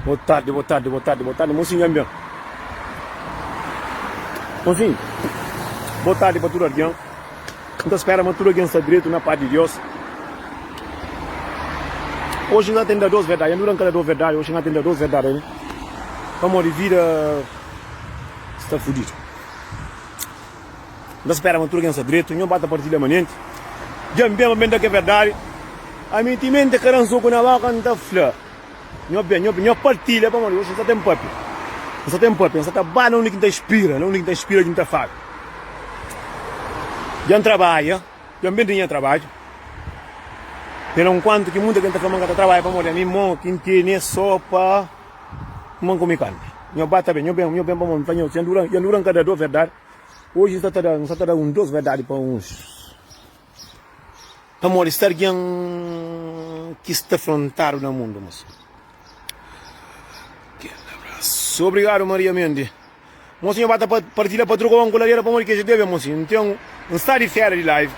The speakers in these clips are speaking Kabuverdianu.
Boa tarde, boa tarde, boa tarde, boa tarde, mocinho dja N ben. Mocinho, boa tarde pa tudu algen. N ta spera ma tudu algen sta dretu na paz di Deus. Oji N ta ten da dos verdadi, N dura N ka da dos verdadi, oji N ta ten da dos verdadi ali. Pamodi vida sta fudidu. N ta spera ma tudu algen sta dretu, nho ba ta partilha manenti. Dja N ben pa ben da ke verdadi. Ami timenti ka da N soku na boka N ta fla. Nho ben, nho ben, nho partilha pamodi oji N sa ten papia. N sa ten papia, N sa ta ba na undi ki N ta inspira, na undi ki N ta inspira ki N ta fala. Dja N trabadja, dja N ben di nha trabadju. Pela un kuantu ki munta algen ta fla ma N ka ta trabadja pamodi ami mo ki N tene so pa ma N kume karni. Nho ba ta ben, nho ben, nho ben pamodi N fla nho, dja N dura, dja N dura N ka da dos verdadi. Oji N sa ta da, N sa ta da un dos verdadi pa uns. Pamodi sta algen ki sta frontadu na mundu mosi. Obrigadu Maria Mendi. Mosi nho ba ta partilha pa troka un kuladera pamodi ke debe mosi. N ten N sta di fera di live.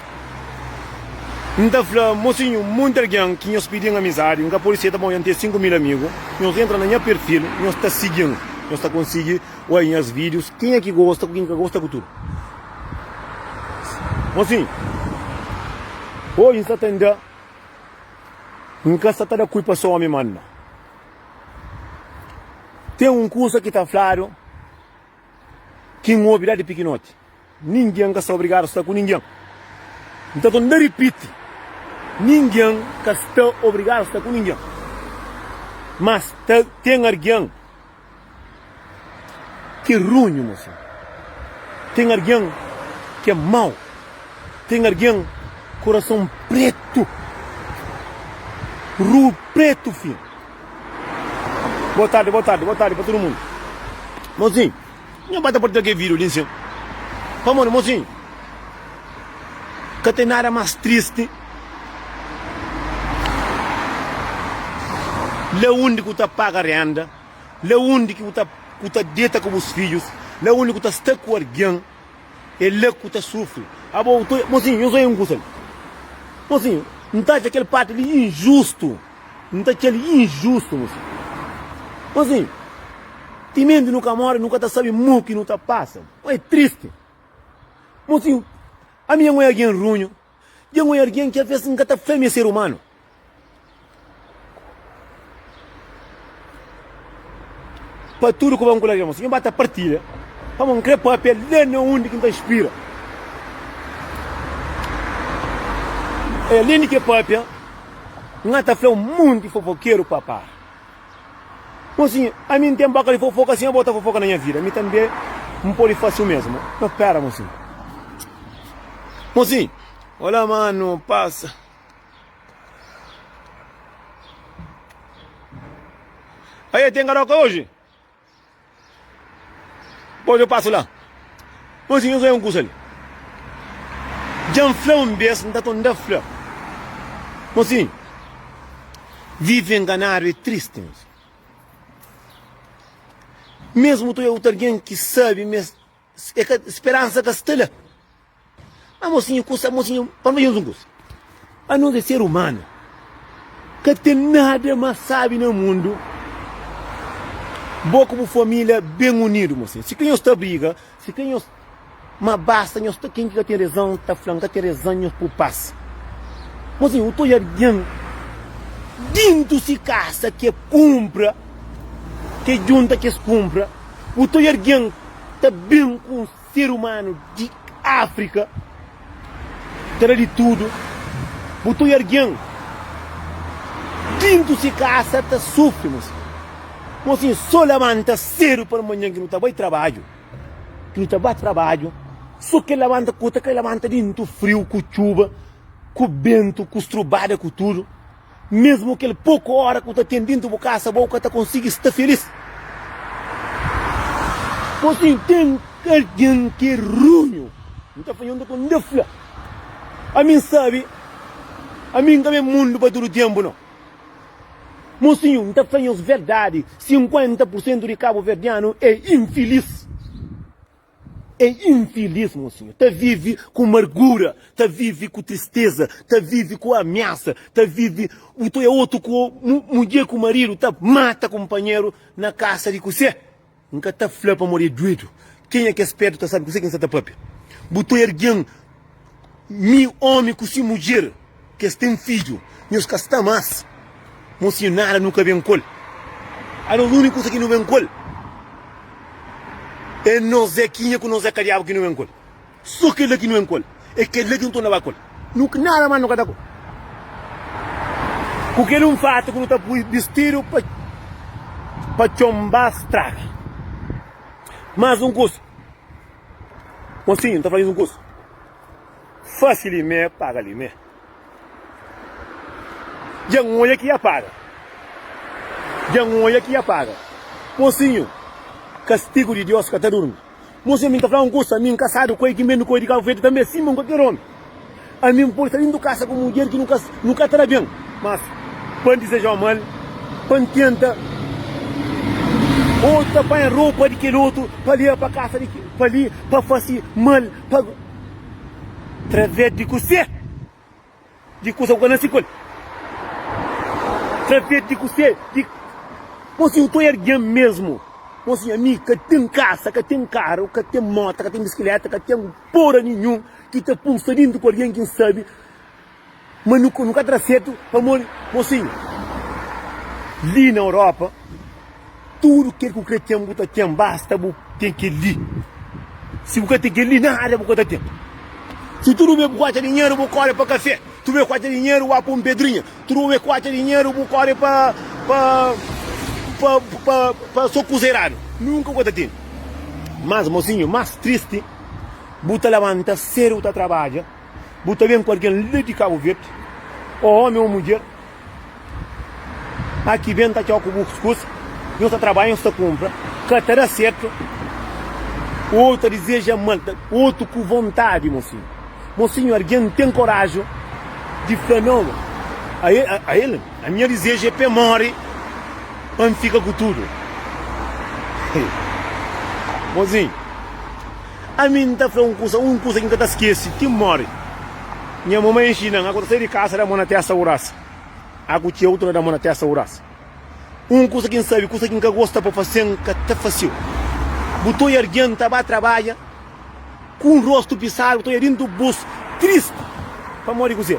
N ta fla mosinhu munti algen ki nhos pidin amizadi N ka podi seta pamodi N ten 5000 amigu. Nhos entra na nha perfil nhos ta sigin nhos ta konsigi oia nhas videos kenha ki gosta ku kenha ki ka gosta ku tudu. Mosinhu, oji N sta ta nda, N ka sta ta da kulpa so omi man no. Ten un kusa ki ta fladu ki N obi la di pikinoti, ningen ka sta obrigadu sta ku ningen. N ta torna ripiti, ningen ka sta obrigadu sta ku ningen. Mas ta ten algen. Ki runhu, mosinhu. Ten argen ki é mau. Ten argen kurason pretu. Ru pretu, fi. Boa tardi, boa tardi, boa tardi pa tudu mundu. Mosinhu, nho ba ta partilha kel vídiu li nsin. Pamodi, mosinhu, ka ten nada más tristi la undi ku ta paga renda. La undi ki bu ta ku ta deta ku bus fidjus, la undi ku ta sta ku algen, é la ku ta sufri. Abo bu ta, mosinhu, nhos oia un kusa li. Mosinhu, N ta atxa kel parti li injustu. N ta atxa-l injustu, mosinhu. Mosinhu, timenti nu ka móre, nu ka ta sabe mo ki nu ta pasa. É tristi. Mosinhu, ami N oia algen runhu. Dja N oia algen ki aves N ka ta fla ma é ser umanu. Pa tudu ku ba N kula dja mosi, nhu ba ta partilha, pamodi N kre papia la na undi ki N ta inspira. E alén di ke papia, N ata fla un monti fofokeru pa para. Mosinhu, ami N ten boka di fofoka, si N bota fofoka na nha vida, mi tanbe N pode fase u mesmu. No pera, mosinhu. Mosinhu, Olá manu, pasa. Aí, tem garoca hoje? Pois eu passo lá. Mozinho, eu um kusa ali. Dja N fla un bes, N ta torna fla. Mozinho, vive enganadu é tristi, mozinho. Mesmu tu é otu algen ki sabe, mes é ka, speransa ka sta la. Ma mosinhu kusa, mosinhu, pa nu faze un kusa. Anos é ser umanu. Ka ten nada más sábi na mundu bo ku bu família ben unidu, mosinhu. Si ka nhos ta briga, si ka nhos. Ma basta nhos ta ken ki ka ten rezon ta fla N ka ten rezon, nhos pô pas. Mosinhu, u ta odja algen dintu si kasa ki e kunpra, ki e djunta kes kunpra, u ta odja algen ta ben ku un. Ser umanu di Afrika ta da di tudu bu ta oi argen dintu si kasa ta sufri mosinhu mosinhu so labanta sedu pa manhan ki nu ta bai trabadju ki nu ta ba trabadju so ke labanta ku ta ka labanta dintu friu ku txuba ku bentu ku strubada ku tudu. Mesmu kel poku ora ku ta ten dintu bu kasa, bo ka ta konsigi sta filis. Gosi ten algin ki é runhu. N ta fla nhos, N ta fla, ami N sabe, ami N ka ben mundu pa tudu tenpu no. Mosinhu, N ta fla nhos verdadi, 50 pur sentu di kabuverdianu é infilis. É infilis, mosinhu. Ta vive ku margura, ta vive ku tristeza, ta vive ku amiasa, ta vive bu ta oia otu ku mudjer ku maridu ta mata kunpanheru na kasa di kusé. N ka ta fla pamodi é duedu. Kenha ki é spertu ta sabe kusé ki N sta ta papia. Bu ta oia algen, mi, omi ku si mudjer, ki es ten fidju, nhos ka sta más. Mosinhu, nada nu ka ben ku el. Anos úniku kusa ki nu ben ku el é nos Zekinha ku nos Zeka Diabu ki nu ben ku el. So kel-la ki nu ben ku el. É kel-la ki nu torna ba ku el. Nu, nada más nu ka ta ku. Ku kel un fatu ku nu ta pui bistidu pa, pa txon ba straga. Más un kusa. Mosinhu, N ta fla nhos un kusa. Fase li mé, paga li mé. Dja N odja ki ia paga. Dja N odja ki ia paga. Mosinhu, kastigu di Dios ka ta durmi. Mosinhu, ami N ta fla un kusa, ami N kasadu ku el ki N ben di koi di Kabu Verdi tanbe, sima un kualker omi. Ami N pode sta dintu kasa ku mudjer ki nu ka nu ka ta da ben, mas pa N dizejau mal, pa N tenta otu ta panha ropa di kel otu pa leba pa kasa di pa li pa fasi mal pa. Traves di kusé? Di kusa ku ka nasi ku el. Traves di kusé? Di Mosinhu, tu é algen mesmu. Mosinhu, ami ka ten kasa, ka ten karu, ka ten mota, ka ten bisikileta, ka ten pora ninhun ki ta pun sta dintu ku algen ki N sabe ma nu ka tra sertu pamodi, mosinhu, li na Europa tudu kel ku kre ten bu ta ten, basta bu ten kel li. Si bu ka ten kel li, nada bu ka ta ten. Si tudu bê bu ka atxa dinheru, bu kore pa kafé, tudu bê ku atxa dinheru, bu ba pa un pedrinha, tudu bê ku atxa dinheru, bu kore pa pa pa pa pa so kuza eradu, nunka bu ka ta ten. Mas, mosinhu, mas tristi, bu ta labanta sedu bu ta trabadja. Bu ta ben ku algen la di Kabu Verdi, ô ómi ô mudjer, má ki ben ta txau ku bu kusa, nhos ta trabadja, nhos ta kunpra, ka ta da sertu, ô ta dizeja mal, otu ku vontadi, mosinhu. Mosinhu, algen ten koraju di fla nau a el, a nha dizeju é pa e móre pa N fika ku tudu. Mosinhu. Ami N ta fla un kusa, un kusa ki N ka ta skese ti N móre. Nha mamai inxina-m, Aku ta sai di kasa da mô na testa urasa. Aku txeu ta da mô na testa urasa. Un kusa ki N sabe, kusa ki N ka gosta pa fase, N ka ta fase-u. Bu ta oja algen ta ba trabadja ku un rostu pisadu, bu ta oja dintu bus tristi. Pamodi kuzê?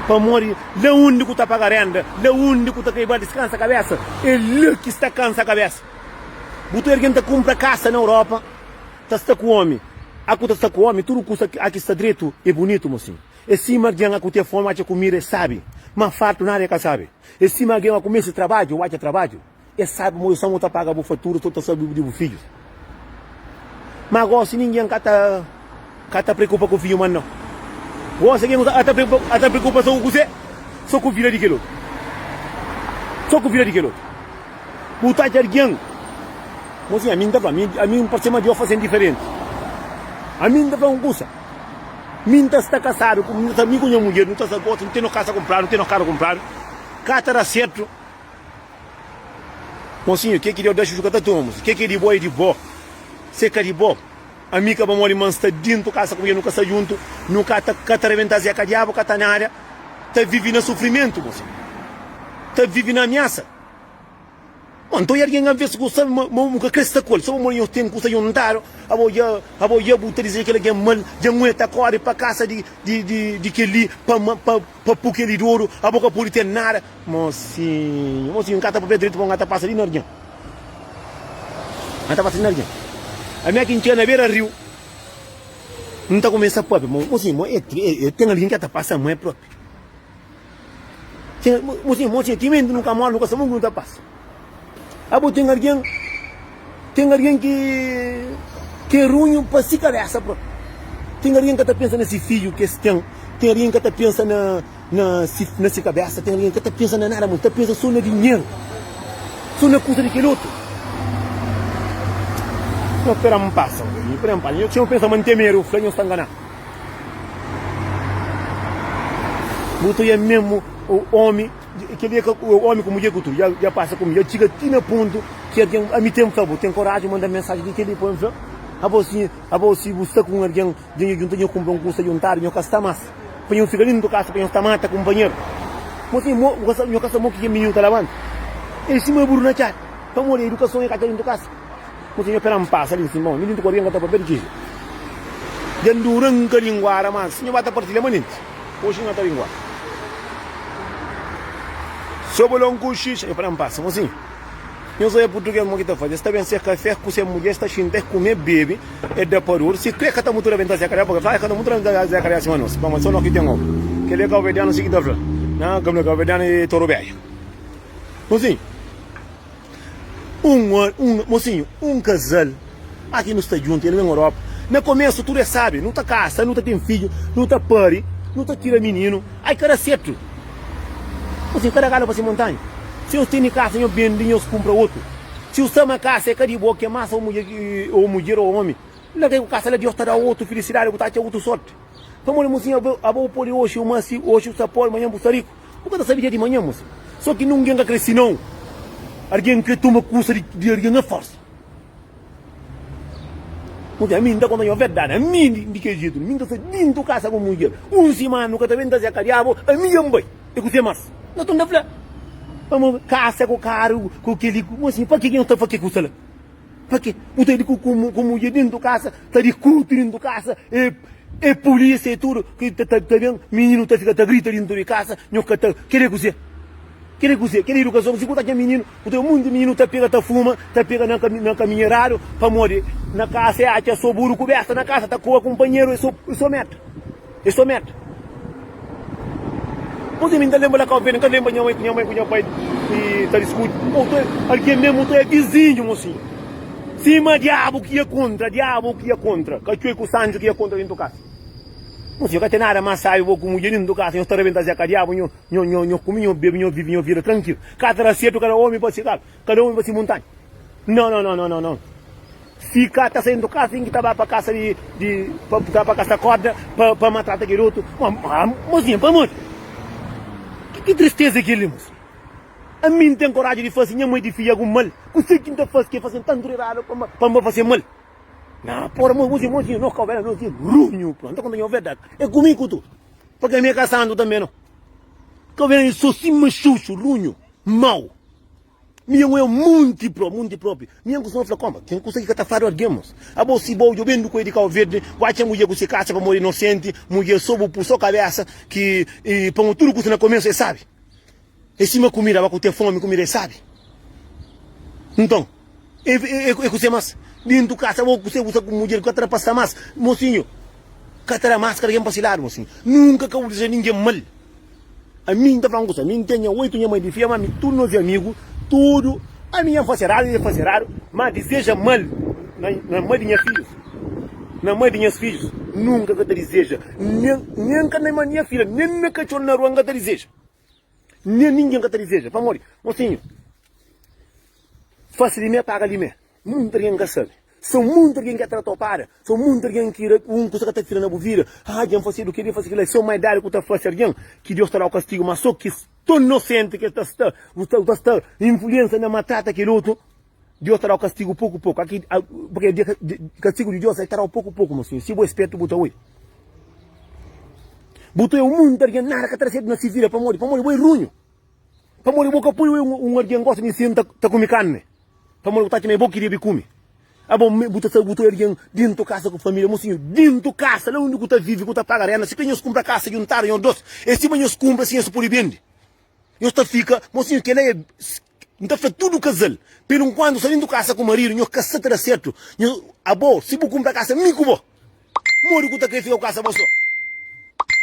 Pamodi la undi ku ta paga renda, la undi ku ta krê ba diskansa kabesa, é la ki sta kansa kabesa. Bu ta algen ta kunpra kasa na Europa ta sta ku omi a ku ta sta ku omi tudu kusa a ki sta dretu e bunitu mosinhu e sima algen a ku ten fomi atxa kumida e sabi ma fartu nada e ka sabi e sima algen a ku mesti trabadju o atxa trabadju e sabi ma so ta paga bu fatura so ta sabi di bu fidjus ma gosi ningen ka ta ka ta preokupa ku fidju ma nau gosi algen a ta preokupa a ta preokupa so ku kuse so ku vida di kel otu so ku vida di kel otu. Bu ta atxa algen? Mosinhu, ami N ta fla, ami, ami N parse ma Deus faze-m diferenti. Ami N ta fla un kusa, mi N ta sta kasadu ku, mi ta, mi ku nha mudjer, nu ta sta gosi, nu ten nos kasa kunpradu, nu ten nos karu kunpradu, ka ta da sertu. Mosinhu, ke ki Deus da xuxu ka ta toma, mosinhu. Ke ki é di bo é di bo, se ka di bo, ami ka pamodi ma N sta dintu kasa ku mudjer, nu ka sta djuntu, nu ka ta, ka ta rebenta zeka diabu, ka ta nada, ta vivi na sufrimentu, mosinhu, ta vivi na amiasa. Bom, nton i algen alves ku sabe ma ma bu ka kre sta ku el, so pamodi nhos ten kusa juntadu, abo dja abo dja bu ta dizeja kel algen mal, dja n'we ta kore pa kasa di di di di kel-li pa ma pa pa pu kel-li di oru, abo ka pode ten nada. Mosinhu, mosinhu, N ka ta papia dretu pa N ka ta pasa di na algen. N ka ta pasa di na algen. Ami aki N txiga na bera riu, N ta kumesa papia, mosinhu, mo e e ten algen ki ta pasa mo e propi. Mosinhu, mosinhu, timenti nu ka móre, nu ka sabe undi nu ta pasa. Abo ten algen, ten algen ki ki é runhu pa si kabésa própi. Ten algen ka ta pensa na si fidju ki es ten, ten algen ka ta pensa na na si na si kabésa, ten algen ka ta pensa na nada, ta pensa sô na dinheru, sô na kusa di kel otu. Nhos pera-m pasa, nhos pera-m pasa. Nhos pensa ma N ten medu, fla nhos ta ngana. Bu ta oia memu omi. Kel-li é ka ómi ku mudjer ku tudu. Dja pasa ku mi. Dja txiga ti na pontu ki algen, ami ten fla, bu ten koraji manda mensaji di kel-li pa N fla? Abo si, abo si bu sta ku un algen, dja nho djunta, nho kunpra un kusa djuntadu, nho ka sta más pa nho fika dentu kasa pa nho sta mata kunpanheru. Mosinhu, mo, bu ka sa, nho ka sa mo ki kel mininu ta labanta. El sima buru na txada, pamodi edukason e ka ta dentu kasa. Mosinhu, nho pera-m pasa li nsin, bon, mi dentu ku algen ka ta papia di kiji. Dja N dura N ka linguara, mas si nho ba ta partilha manenti. Oxi N ka ta linguara. So bolon ku xixa, nho pera-m pasa, mosinhu. Nhos oia purtuges mo ki ta faze, es ta ben se kafé ku se mudjer, es ta xinta, es kume, bebe, es da parur, si kre ka ta mutu rabenta Zé Kariá, purke fla, es ka ta mutu rabenta Zé Kariá sima nos, pamodi so nos ki ten obu. Kel-li é kauverdianu si ki ta fla, na kauverdianu é toru bedju. Mosinhu, un, un, mosinhu, un kazal, aki nu sta djuntu, el ben Europa, na komesu tudu é sabi, nu ta kasa, nu ta ten fidju, nu ta pari, nu ta tira mininu, ai ka da sertu. Mosinhu, kada gala pa se montanha. Si nhos tene kasa, nhos bende, nhos kunpra otu. Si bu sta ma kasa é ka di bo, ke masa ô mudjer, ô mudjer ô omi, larga ku kasa la, Deus ta da-u otu filisidadi, bu ta atxa otu sorti. Pamodi, mosinhu, abo, abo bu pode oxi uma si, oxi bu sta pobri, manhan bu sta riku. Bu ka ta sabe dia di manhan, mosinhu. So ki nungen ka kre sinau algen kre toma kusa di, di algen a forsa. Mosinhu, ami N ta konta nho verdadi, ami di, di kel jetu li, mi N ta sta dintu kasa ku mudjer, un simana nu ka ta ben ta seka diabu, ami dja N bai. E kuzê más? Nton ta fla, Pamodi kasa ku karu ku keli ku mosinhu, pa ke ki nhos ta fla ke kusa la? Pa ke? Bu ta di ku ku mudjer dentu kasa, ta diskuti dentu kasa, e e pulisia e tudu ki ta ta ben, mininu ta fika ta grita dentu di kasa, nhos ka ta, keli é kuzê? Keli é kuzê? Keli é idukason? Si bu ta txoma mininu, bu ta munti mininu ta pega ta fuma, ta pega na na kaminhu eradu, pamodi na kasa e atxa so buru ku besta na kasa, ta koa kunpanheru, e so e so meta. É só meta. Pos mi N ta lenbra la Cabo Verde, N ka lenbra nha mãe ku nha mãe ku nha pai e ta diskuti. Ô to algen mesmu to é vizinhu mosinhu. Sima diabu ki ia kontra, diabu ki ia kontra, katxoi ku Sancho ki ia kontra dentu kasa. Mosinhu ka ten nada más sabi bo ku mudjer dentu kasa, nhos ta rabenta zeka diabu, nho nho nho nho kume, nho bebe, nho vive nho vida trankilu. Ka ta da sertu kada omi pa si kasa, kada omi pa si muntanha. Não, não, não, não, não, não. Si ka ta sai do kasa, tem ki ta ba pa kasa di, di pa, ta pa kasa korda pa, pa maltrata kel otu. Ma, mozinha, pamodi? Ki, ki tristeza é kel-li, mozinha? Ami N ten koraji di fase nha mai di fidju algun mal? Kuse ki N ta fase ki el fase-m tantu di eradu pa, pa N ba fase mal? Na, pora, mozinha, mozinha, nos kau bela, nos é runhu, pô. N ta konta nho verdadi. É ku mi ku tu. Pake ami é ka santu tanbe, no. Kau bela é so sima xuxu, runhu, mau. Mi nha é munti pro, munti propi. Mi nha kustuma fla koma, ten kusa ki ka ta fladu algen mos. Abo si bo djo ben du koi di Kau Verdi, bu atxa mudjer ku si kasa pamodi inosenti, mudjer so bu pu so kabesa ki pamodi tudu kusa na komesu e sabi. E sima kumida, aba ku ten fomi kumida e sabi. Nton, e e kuse mas? Dintu kasa bo kuse bu sta ku mudjer ku ka ta da pa sta mas, mosinhu ka ta da mas kada ken pa si ladu mosinhu. Nunka ka bu deseja ningen mal. Ami N ta fla un kusa, ami N ten nha oitu nha mai di fia, ma ami tudu nos é amigu, tudu, ami nha fase eradu, el fase eradu, ma dizeja mal na na mai di nha fidjus, na mai di nhas fidjus, nunka ka ta dizeja, nen nen ka na mai di nha filha, nen na katxor na rua N ka ta dizeja, nen ningen ka ta dizeja, pamodi, mosinhu, fase di me paga di me. Munti algen ka sabe. São munti algen ki ta topada. São munti algen ki un kusa ka ta fira na bu vida. Ah, dja N fasedu kel-li, N fase kel-la. Sô maldadi ku ta fase algen ki Deus ta da-u kastigu. Ma sô ki ton nosenti ki el ta sta, bu ta, bu ta sta influensa na maltrata kel otu, Deus ta da-u kastigu poku poku. Aki, porque kastigu di Deus el ta da-u poku poku, meu sinhor. Si bu é spertu, bu ta oi. Bu ta oi munti algen nada ka ta da sertu na si vida. Pamodi? Pamodi bo é runhu. Pamodi bo ka pode oi un algen gosta di senta ta kume karni. Pamodi bu ta atxa ma é bo ki debe kume. Abo bu ta sabe bu ta oi algen dintu kasa ku familia. Mosinhu, dintu kasa, la undi ku ta vive, ku ta paga renda, si ka nhos kunpra kasa djuntadu nhos dos, é sima nhos kunpra si nhos pode bende. Nhos ta fika, mosinhu, kela é, N ta fla tudu kazal, pelu nkuantu sta dintu kasa ku maridu, nhos ka sa ta da sertu. Nhos, abo, si bu kunpra kasa, mi ku bo. Modi ku ta kre fika ku kasa bo so?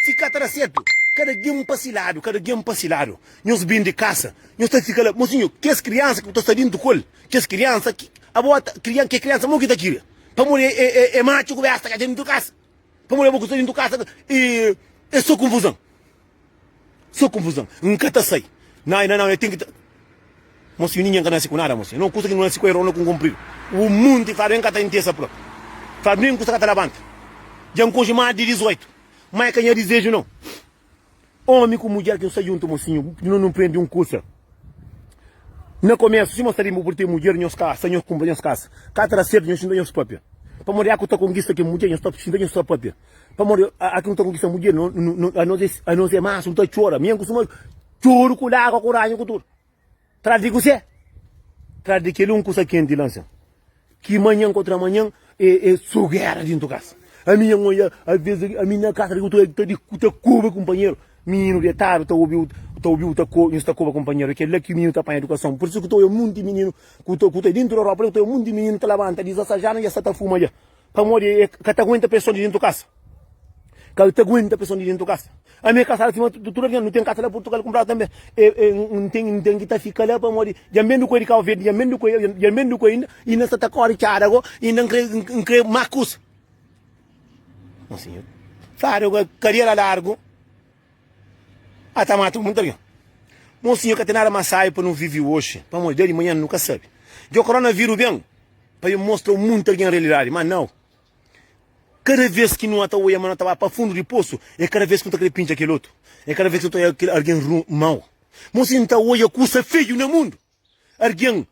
Si ka ta da sertu, kada gen pa si ladu, kada gen pa si ladu. Nhos ben di kasa, nhos ta fika la. Mosinhu, kes kriansa ki bu ta sta dintu ku el, kes kriansa ki abo ata kria, ke kriansa mo ki ta kria? Pamodi e, e, e matxu ku besta ka ten dintu kasa. Pamodi abo ku sta dintu kasa e, e so konfuzon. So konfuzon. N ka ta sai. Nai, nai, nau, e ten ki ta. Mosinhu, ningen ka nase ku nada, mosinhu. No kusa ki nu nase ku el, rona ku nkunpridu. U munti fladu, N ka ta intesa propi. Fladu, nen kusa ka ta labanta. Dja N konxe más di 18. Má é ka nha dizeju, nau. Omi ku mudjer ki nu sta djuntu mosinhu, nu nu prende un kusa. Na komesu, sima sta di bu ten mudjer nhos kasa, nhos kunpra nhos kasa. Ka ta da sertu nhos xinta nhos papia. Pamodi a ku ta konkista ke mudjer, nhos ta xinta nhos ta papia. Pamodi a ki nu ta konkista mudjer, anos é anos é mansu, nu ta txora. Mi N kustuma txoru ku lagua, ku ranhu, ku tudu. Tras di kuzê? Tras di kel un kusa kenti la nsin. Ki manhan kontra manhan é é so gera dintu kasa. Ami nha oia aves ami na kasa di ta di ta koba kunpanheru. Mininu detadu ta obiu ta obiu ta ko nhos ta koba kunpanheru. É kel-la ki mininu ta panha edukason. Pur isu ki ta oia munti mininu ku ta ku ta dintu di Europa la ku ta oia munti mininu ta labanta dizasajanu dja sta ta fuma dja. Pamodi e ka ta aguenta preson di dentu kasa. Ka ta aguenta preson di dentu kasa. Ami é kasadu sima tudu algen. Nu ten kasa la Purtugal kunpradu tanbe. E, e, N ten, N ten ki ta fika la pamodi dja N bendu ku el di Kau Verdi, dja N bendu ku el, dja N bendu ku el inda, inda N sta ta kori txada go, inda N kre, N kre más kusa. Mon sinhor, fladu kadiera largu a ta mata munta algen. Mon sinhor, ka ten nada más sábi pa nu vivi oxi, pamodi dia di manhan nu ka sabi. Dja koronaviru ben. Pa el mostra un munti algen realidadi, má nau. Kada vês ki nu ta oia ma nu ta ba pa fundu di posu, é kada vês ki nu ta krê pintxa kel otu, é kada vês ki nu ta oia kel algen mau. Má si nu ta oia kusa feiu na mundu, algen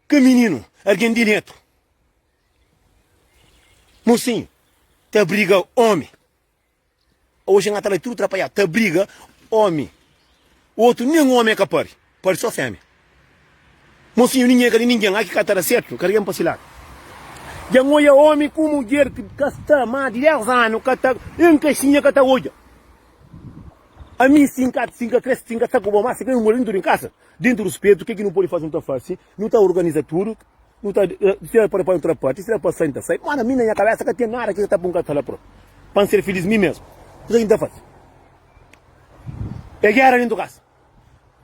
ka mininu, algen di netu, mosinhu ta briga omi. Oji N ta la tudu trapaiadu, ta briga omi, otu nen omi e ka pari, pari so femia. Mosinhu ningen e ka di ningen, a ki ka ta da sertu, ka algen pa si ladu. Dja N oja omi ku mudjer ki ka sta mas di 10 anu ka ta nen kaxinha ka ta oja. Ami si N ka si N ka kre si N ka sta ku bo mas, si ka N mora dintu di kasa, dintu ruspetu, ke ki nu podi fasi nu ta fasi, nu ta organiza tudu. Nu ta si el pode poi un trapati, si el pode sai, N ta sai. Má na mi, na nha kabésa, ka ten nada ki ta pô-m ka ta la própi. Pa N ser filís mi mésmu. Kuzê ki N ta faze? É géra déntu kasa.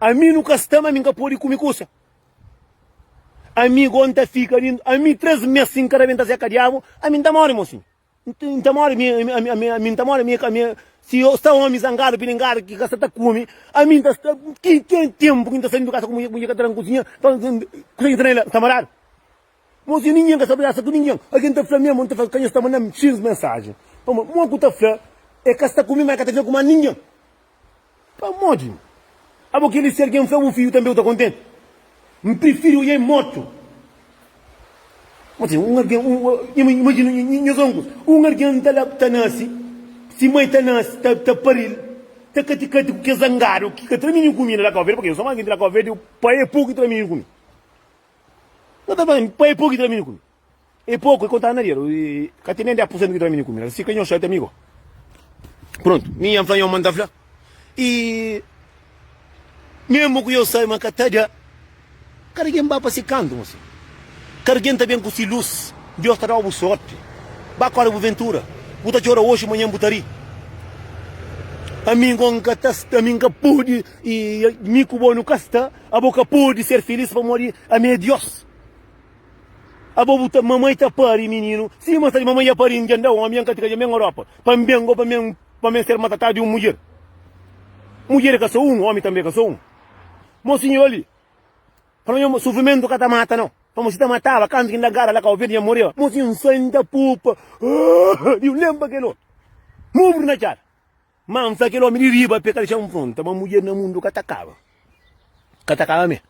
Ami nu ka sta, má mi N ka pode kume kusa. Ami gó N ta fika déntu. Ami três mês si N ka rabenta Zé Kadiabu, ami N ta móre, mosinhu. N ta móre, mi, ami, ami, ami N ta móre, mi, ami, si yo sta omi zangadu, pilingadu, ki ka sta ta kume, ami N ta sta, ki ten tenpu ki N ta sai di kasa ku mudjer, mudjer ka ta da-m kuzinha, pa N, kusa ki N ta da el, N sta maradu. Mosi, ningen ka sta brigadu ku ningen. Algen ta fla memu, N ta fla, ka nhos ta manda-m xis mensajen. Pamodi, mo ku ta fla, e ka sta ku mi, ma e ka ta fika ku más ningen. Pamodi? Abo kel-li si algen fla bu fidju tanbê bu ta kontenti? N prifiri oja-i mortu. Modi? Un algen, un, imajina, nhos obi un kuza, un algen ta la, ta nase, si mai ta nase, ta, ta pari-l, ta kati-kati ku kes zangadu ki ka tra mininu kumida la Kau Verdi, purkê sô algen di la Kau Verdi, pai é poku ki tra mininu kumida. Nau ta fla, pai é poku ki tra mininu kumida. É poku, é kontadu na dedu. E ka ten nen 10 pur sentu ki ta mini ku mi. Si ka nho xati amigo. Prontu, mi nha fla nho ma N ta fla. E mesmu ku yo sabe ma ka ta da, kada ken ba pa si kantu, mosi. Kada ken ta ben ku si lus. Deus ta dau bu sorti. Ba kore bu ventura. Bu ta txora oxi, manhan bu ta ri. Ami ngon N ka ta sta, ami N ka pudi, e mi ku bo nu ka sta, abo ka pudi ser filis pamodi ami é Deus. Abo bu ta mamai ta pari mininu sima sta di mamai ya pari N dja nda omi ya N ka tika dja ben Europa pa N ben go pa men pa men ser matatadu di un mudjer Mudjer e ka so un omi tanbe ka so un Mosinhu ali fala nho sufrimentu ka ta mata nau pamo si ta mataba kantu ki N da gara la Kau Verdi nha moreba Mosinhu N sai N ta pupa di un len pa kel otu Mubru na txada. Ma N fla kel omi di riba pa e ka dexa-m fronta, ma mudjer na mundu ka ta kaba. Ka ta kaba mê.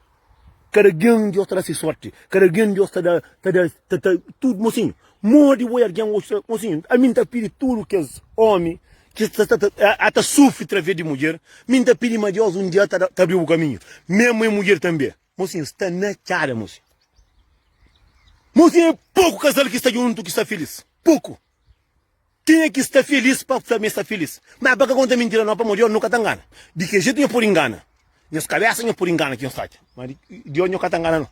Kada algen Deus ta da se sorti, kada algen Deus ta da, ta da, ta ta tudu. Mosinhu, modi bo é algen oxi ta, mosinhu, ami N ta pidi tudu kes omi ki sta ta ta a ta sufri traves di mudjer, mi N ta pidi ma Deus un dia ta da ta abri bu kaminhu. Memu é mudjer tanbe. Mosinhu, sta na txada, mosinhu. Mosinhu, é poku kazal ki sta djuntu ki sta filis. Poku. Kenha ki sta filis pa fla ma e sta filis. Ma pa ka konta mintira no, pamodi Deus nu ka ta ngana. Di ki jetu nho pudi ngana nhos kabesa, nho pudi ngana ki nhos ta atxa, ma di Deus nho ka ta ngana no.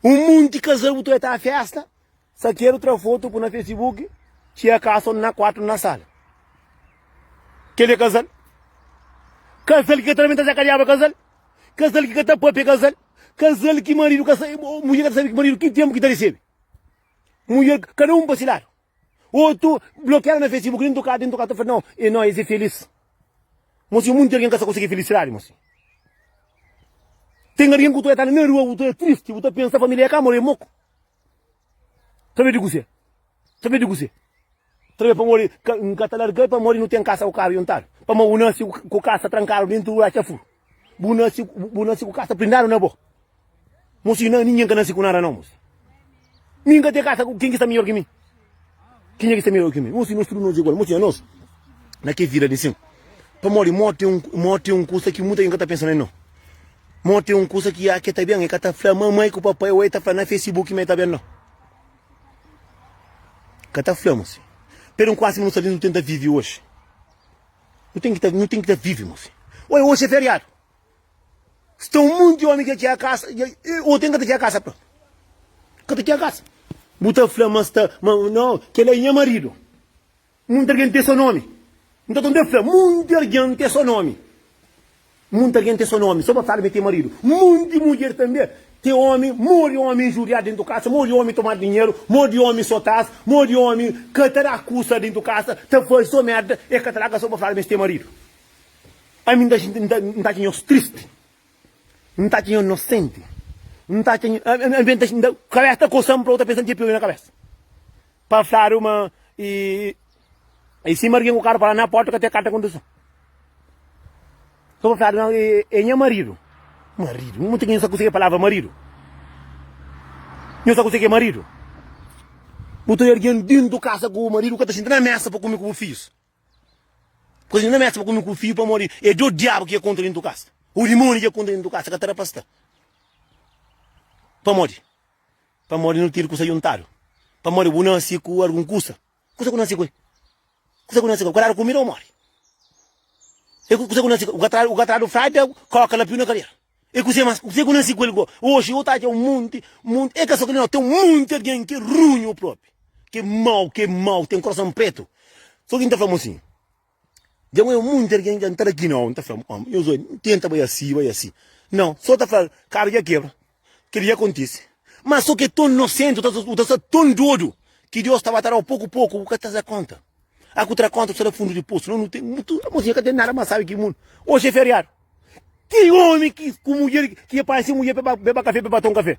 Un munti kazal bu ta oja ta festa, sakedu tra fotu pui na facebook, txia kasa un na kuartu un na sala. Keli é kazal? Kazal ki ka ta lamenta se kadiaba é kazal? Kazal ki ka ta papia é kazal? Kazal ki maridu ka sabe, mudjer ka ta sabe ki maridu ki tempu ki ta resebe? Mulher, kada um pa si ladu. Otu blokiadu na Facebook, dentu ka, dentu ka, ta fla, não, e não, es é feliz. Mosi, munti algen ka sa konsigi felisidadi, mosi. Ten algen ku ta ta na rua, bu ta tristi, bu ta pensa familia ka more moku. Sabe di kuse? Sabe di kuse? Tra pamodi ka, N ka ta larga-l pamodi nu ten kasa ku karu juntadu. Pamodi bu nase ku kasa trankadu dentu di txafuru. Bu nase, bu nase ku kasa prindadu na bo. Mosi, na, ningen ka nase ku nada nau, mosi. Mi N ka ten kasa ku ken ki sta midjor ki mi. Kenha ki sta midjor ki mi? Mosi, nos tudu nos igual. Mosi, anos, na ke vida di sin. Pamodi morti é un, morti é un kusa ki muta algen ka ta pensa nel nau. Morti é un kusa ki a ke ta ben, e ka ta fla mamai ku papai o e ta fla na facebook ma e ta ben nau. Ka ta fla, mosi. Pero nkuasi ma nu sta li nu tenta vivi oxi. Nu ten ki ta, nu ten ki ta vivi, mosi. Oi, oxi é feriadu. Sta un monti omi ki txega kasa, o ten ka ta txega kasa prontu. Ka ta txega kasa. Bu ta fla ma sta, ma no, kel-la é nha maridu. Munti algen ten so nomi. N ta tonta fla, munti algen ten so nomi. Munti algen ten so nomi, so pa fladu ma e ten maridu. Munti mudjer tanbe ten omi, modi omi injuriadu dentu kasa, modi omi tomadu dinheru, modi omi sotas, modi omi ka ta da kusa dentu kasa, ta faze so merda, e ka ta larga so pa fladu ma es ten maridu. Ami N ta xinti, N ta atxa nhos tristi, N ta atxa nhos nosenti, N ta atxa, ami N ta xinti, kabesa ta kosa-m pa bu ta pensa N ten piu na kabesa. Pa fladu ma e e sima algen ku karu para na porta ka ten karta konduson. So pa fladu ma e e nha maridu. Maridu? Munti ki nho sa kuse ki é palavra maridu? Nho sa kuse ki é maridu? Bu ta algen dentu kasa ku bu maridu ka ta sinta na mesa pa kume ku bu fijus. Ka ta sinta na mesa pa kume ku bu fiju pamodi e do diabu ki é kontra dentu kasa. O dimoniu ki é kontra dentu kasa ka ta da pa sta. Pamodi? Pamodi nu tene kusa juntadu. Pamodi bu nase ku algun kusa. Kusa ku nase ku el. Kusa ku nase ku el. Ku ka dadu kumida bu mori. E kusa ku nase ku el. Bu ka tradu fralda, koka lapiu na kadera. E kuse mas? Kuse ku nase ku el go? Oxi bu ta atxa un monti, monti. E ka so kila nau. Ten un monti algen ki é runhu propi. Ki é mau, ki é mau, ten korason pretu. So ki N ta fla mosinhu. Dja N oia munti algen dja N ta da ki nau, N ta fla, Ómi, nhos oi, N tenta bai asi, bai asi. Nau, so ta fla, karu dja kebra, kel-li dja kontise. Má so ki é ton nosenti, bu ta sta ton dodu, ki Deus ta ba ta da-u poku poku, bu ka ta da konta. A ku tra konta, bu sta na fundu di posu. Nau, nu ten mutu, mosinha ka ten nada más sabi ki mundu. Oxi é feriadu. Ki omi ki ku mudjer ki e panha si mudjer pa beba kafe pa ba toma kafe?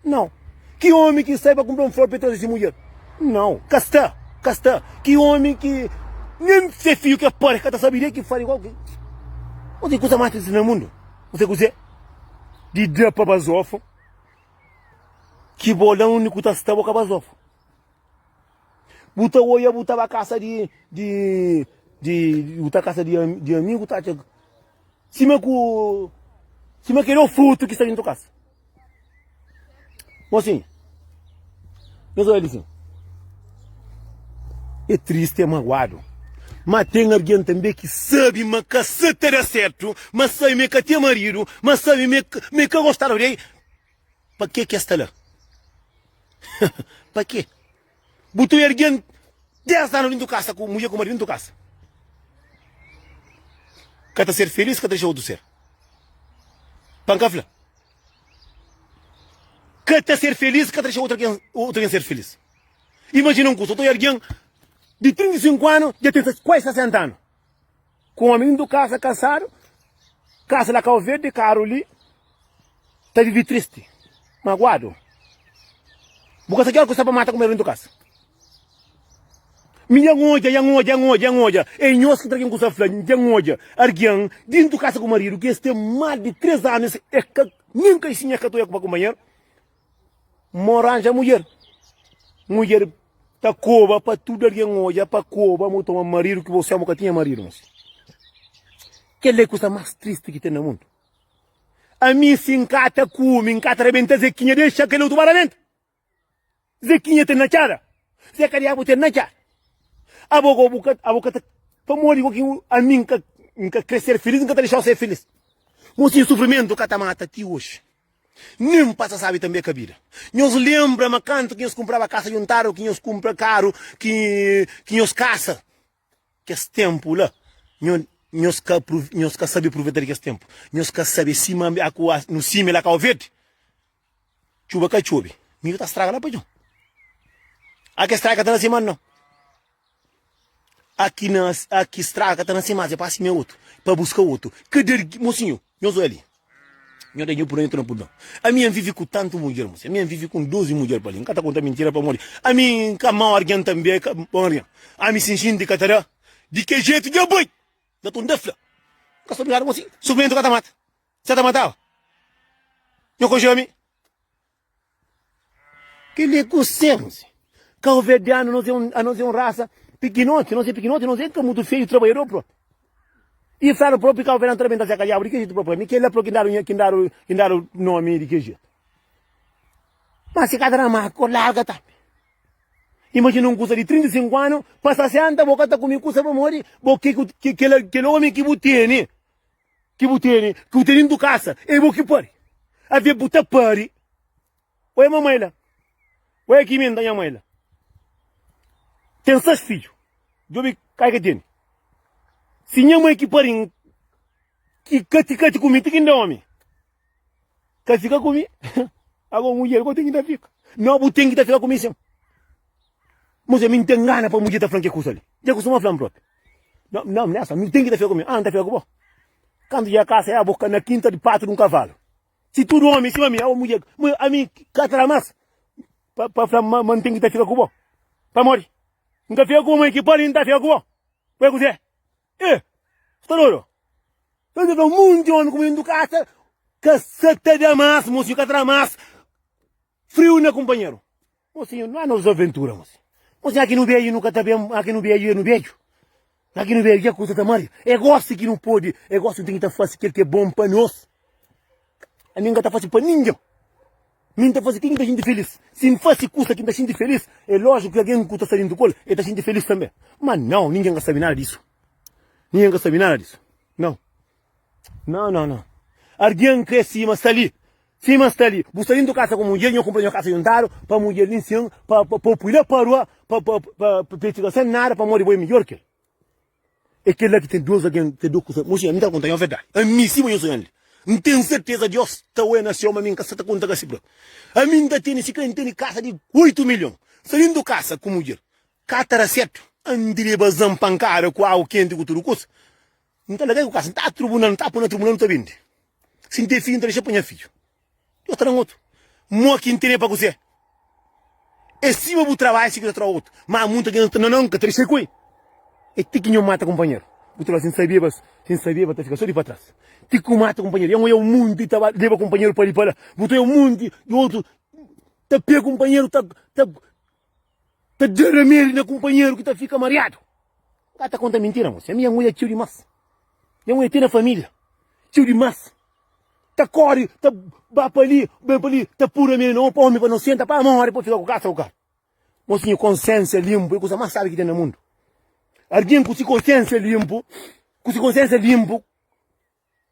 Nau. Ki omi ki sai pa kumpra un flor pa e traze si mudjer? Nau. Ka sta, ka sta. Ki omi ki nen se fiju ke pari ka ta sabi de ki fari igual ki. Bo ten kusa mas tristi na mundu? Bo se kuse? Di da pa bazofa ki bo la undi ku ta sta bo ka bazofa. Bu ta oia bu ta ba kasa di di di bu ta kasa di di amigu ta atxa sima ku sima kel o frutu ki sta dintu kasa. Mosinhu, nhos oia li sin. É tristi, é maguadu. Ma ten algen tanbe ki sabe ma ka sa ta da sertu, ma sabe ma e ka ten maridu, ma sabe ma e ka gostadu di el. Pa ke ki es sta la? Pa ke? Bu ta ergen 10 anu dintu kasa ku mudjer ku maridu dintu kasa. Ka ta ser felis, ka ta dexa otu ser. Pa N ka fla. Ka ta ser felis, ka ta dexa otu algen, otu algen ser felis. Imajina un kusa, ta ergen di 35 anu, dja ten kuazi 60 anu. Ku omi dintu kasa kansadu, kasa la Kau Verdi, karu li, ta vivi tristi, maguadu. Bu ka sa ki ora ku sta pa mata kumeru dintu kasa. Mi dja N odja, dja N odja, dja N odja, dja N odja, é nhos ki ta ken ku sta fla, dja N odja argen dintu kasa ku maridu ki es ten más di 3 anu, es ka nen kaixinha es ka ta odja pa kunpanheru. Mo ranja mudjer. Mudjer ta koba pa tudu algen odja, pa koba mo toma maridu ki bo sa mo ka tinha maridu mos. Kel-la é kusa más tristi ki ten na mundu. Ami si N ka ta kume, N ka ta rabenta Zekinha, dexa kel otu ba rabenta. Zekinha ten na txada, Ze ka diabu ten na txada. Abo go bu ka, abo ka ta, pamodi go ki ami N ka, N ka kre ser filis, N ka ta dexau ser filis. Mosinhu sufrimentu ka ta mata ti oxi. Nen pasa sabi tanbe ka bida. Nhos lenbra ma kantu ki nhos kunpraba kasa juntadu, ki nhos kunpra karu, ki ki nhos kasa, kes tenpu la, nho nhos ka nhos ka sabe pruveta di kes tenpu. Nhos ka sabe sima aku no sime la Kau Verdi, txuba ka txobe, midju ta straga la pa djon. Ake straga ka ta nase mas nau. Aki na aki straga ka ta nase mas, e pa sime otu, pa buska otu. Kada mosinhu, nhos oia li. Nho da nho purdon, nho ta da purdon. Ami N vive ku tantu mudjer, mosi. Ami N vive ku 12 mudjer pa li. N ka ta konta mintira pamodi ami N ka mau argen tanbe, ka bon argen. Ami si N xinti ka ta da, di ke jetu dja bai. Dja ta N ta fla. N ka sta obrigadu mosi. Sufrimentu ka ta mata. Sa ta mataba? Nho konxe ami? Kel-li é kuzê, mosi? Kauverdianu, nos é un, anos é un rasa pikinoti, nos é pikinoti, nos é ka mutu feiu, trabadjador propi. I fladu propi kauverdianu ta rabenta seka diabu di ki jetu propi? Mi kel-la propi ki N dadu, ki N dadu, ki N dadu nomi di ki jetu. Ma si ka ta da ma ko larga tambi. Imajina un kusa di 35 anu pa 60 bo ka ta kume kusa pamodi bo ke ki kel kel omi ki bu tene ki bu tene, ki bu tene dentu kasa, é bo ki pari. Avê bu ta pari. Oia mamai la. Oia ki mi nta nha mai la. Ten 6 fidju. Djobe kai ka tene. Si nha mai ki parin ki kati kati ku mi ti ki nda omi. Ka fika ku mi. Ago mudjer ko ten ki ta fika. No bu ten ki ta fika ku mi sin. Mosi ami nten gana pa mudjer ta flan ke kusa li. Dja kustuma flan propi. No, no, nessa, mi ten ki ta fika ku mi. Ah, nta fika ku bo. Kantu dja kasa é bo na kinta di patu di un kavalu. Si tudu omi sima mi, ago mudjer, ami ka ta da mas pa, pa fla ma, ma nten ki ta fika ku bo. Pamodi? Nka fika ku bo, mãe ki pari, nta fika ku bo. Ué kuzé? Eh! Sta dodo? Eu ta fla munti omi ku mintu kasa ka sa ta da mas, mosinhu ka ta da mas friu na kumpanheru. Mosinhu, não há nos aventura, mosinhu. Mosinhu, aki nu beju nu ka ta ben, aki nu beju é nu beju. Aki nu beju dja kusa ta mari. É gosi ki nu pode, é gosi nu ten ki ta fasi kel ki é bon pa nos. Ami N ka ta fasi pa ningen. Mi N ta fasi ken ki ta xinti felis. Si N fasi kusa ki N ta xinti felis, é lójiku ki algen ku ta sta dintu ku el, el ta xinti felis tanbe. Ma nau, ningen ka sabe nada disu. Ningen ka sabe nada disu. Nau. Nau, nau, nau. Algen krê sima sta li. Sima sta li. Bu sta dintu kasa ku mudjer, nho kunpra nho kasa juntadu pa mudjer li nsin, pa pa pa pui la pa rua, pa pa pa pa el fika sen nada pamodi bo é midjor ki el. É kel-la ki ten dos algen, ten dos kusa. Mosinha, mi ta konta nho verdadi. Ami, sima nho sonha li, N ten serteza Deus ta oia na séu ma mi N ka sa ta konta ka si propi. Ami N ta tene, sikre N tene kasa di oitu milhon, N sta dentu kasa ku mudjer, ka ta da sertu. N ta leba zan pankada ku agu kenti ku tudu kusa. N ta larga ku kasa, N ta trubunal, N ta pui na trubunal, N ta bende. Si N ten fidju, N ta dexa pa nha fidju. Deus ta da-m otu. Mo ki N tene pa kuzê? É sima bu trabadja, si ki ta tra otu. Má munta algen ta, Nau, N ka ta dexa-l ku el. É ti ki nho mata kunpanheru. Bu ta fla, Si N sabeba, si N sabeba, ta fika sô di pa tras. Ti ki bu mata kunpanheru. Nha oia un munti ta ba leba kunpanheru pa li pa la. Bu ta oia un munti di otu ta pega kunpanheru, ta, ta, ta da ramedi na kunpanheru ki ta fika mariadu. Ka ta konta mintira, mosi. Ami nha oia txeu dimás. Nha oia te na família txeu dimás. Ta kori, ta ba pa li, ben pa li, ta pura mi no pa omi pa no senta pa mori pa fika ku kasa ku kar. Mosinhu, konsiensia limpu é kusa mas sabi ki ten na mundu. Algin ku si konsiensia limpu, ku si konsiensia limpu,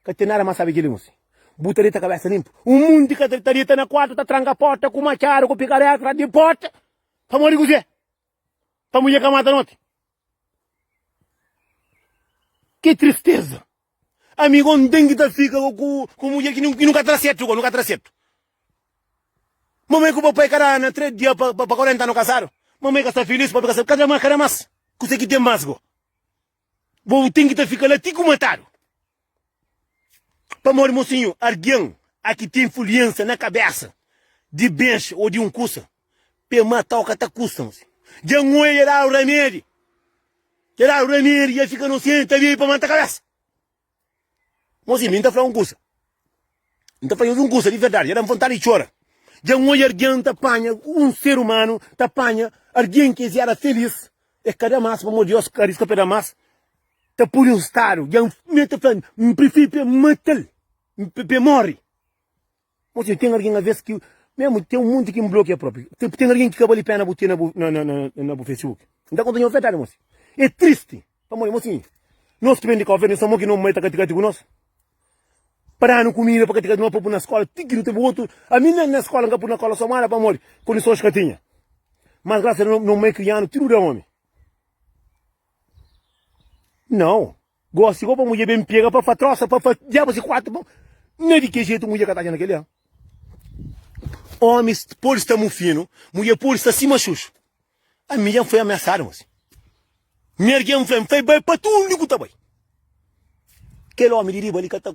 ka ten nada mas sabi ki li, mosinhu. Bu ta deta kabesa limpu. Un munti ka ta deta na kuartu, ta tranka porta ku matxadu, ku pikareta tras di porta. Pamodi kuzê? Pa mudjer ka mata noti. Ki tristeza! Ami go N ten ki ta fika ku ku mudjer ki nu ka tra sertu go, nu ka tra sertu. Mamai ku papai ka da na 3 dia pa pa 40 anu kasadu. Mamai ka sta filis, papai ka sta, kada mas, kada mas. Kuse ki ten mas go? Bo ten ki ta fika la ti ku matadu. Pamodi mosinhu, algen a ki ten influensia na kabesa di benxa o di un kusa, pe matau ka ta kusta mosinhu. Dja N oia dja dadu ramedi. Dja dadu ramedi, dja fika nosenti, ta bebe pa mata kabesa. Mosinhu, mi N ta fla un kusa. N ta fla nhos un kusa di verdadi, dja da-m vontadi di txora. Dja N odja algen ta panha un ser umanu, ta panha algen ki es era felis, e ka da mas, pamodi Deus ka riska pa e da mas, ta pui un stadu. Dja N mi ta fla, N prifiri pa e mata-l, pa e móre. Mosinhu, ten algen aves ki, mesmu ten un monti ki N blokia propi. Ten algen ki ka bali pena bu ten na bu na na na bu Facebook. N ta konta nhos verdadi, mosinhu. É tristi, pamodi, mosinhu, nos ki ben di Kau Verdi, nos ta mo ki no mai ta kati-kati ku nos. Pa danu kumida pa ka tika no pa pui na skola ti ki nu teve otu ami na na skola nka pui na kola somada pamodi kondisons ka tinha mas grasa a Deus no mai krianu tudu da omi nau gosi go pa mudjer ben pega pa fa trosa pa fa diabu si kuatu bon na di ki jetu mudjer ka ta atxa na keli omis podi sta mufinu mudjer podi sta sima xuxu Ami dja N foi amiasadu, mosi. Mi algen fla-m, N fai bai pa tundi ku ta bai. Kel omi di riba li ka ta.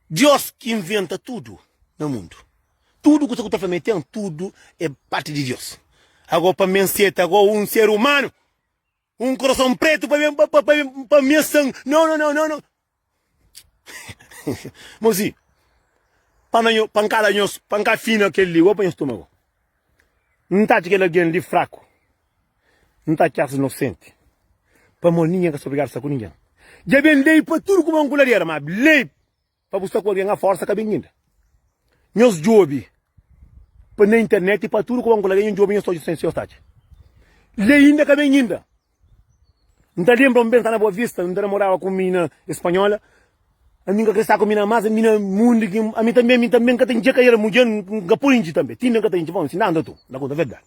Dios ki inventa tudu na mundu. Tudu kusa ku ta fla ma e ten, tudu é parti di Dios. Ago pa mi N seta ago un ser umanu, un korason pretu pa ben pa ben pa mi san. No no no no no. Mosi, pa na nho pa N kala nhos, pa N ka fina kel li go pa nhos toma go. N ta atxa kel algen li fraku. N ta atxa-s inosenti. Pamodi ningen ka sta obrigadu sta ku ningen. Dja ben lei pa tudu kuma un ku ladera, ma lei pa bu sta ku algen a forsa ka ben inda. Nhos djobe pa na internet pa tudu kuma un ku ladera, nhos djobe nhos ta odja sen si nhos ta atxa. Lei inda ka ben inda. N ta lenbra un ben sta na Boa Vista, N ta namoraba ku un minina espanhola. Ami N ka kre sta ku mina mas, mina mundu ki ami tanbe, ami tanbe N ka ta intxi kaera mudjer, N ka pode intxi tanbe, ti inda N ka ta intxi, bon, si nda tu, N ta konta verdadi.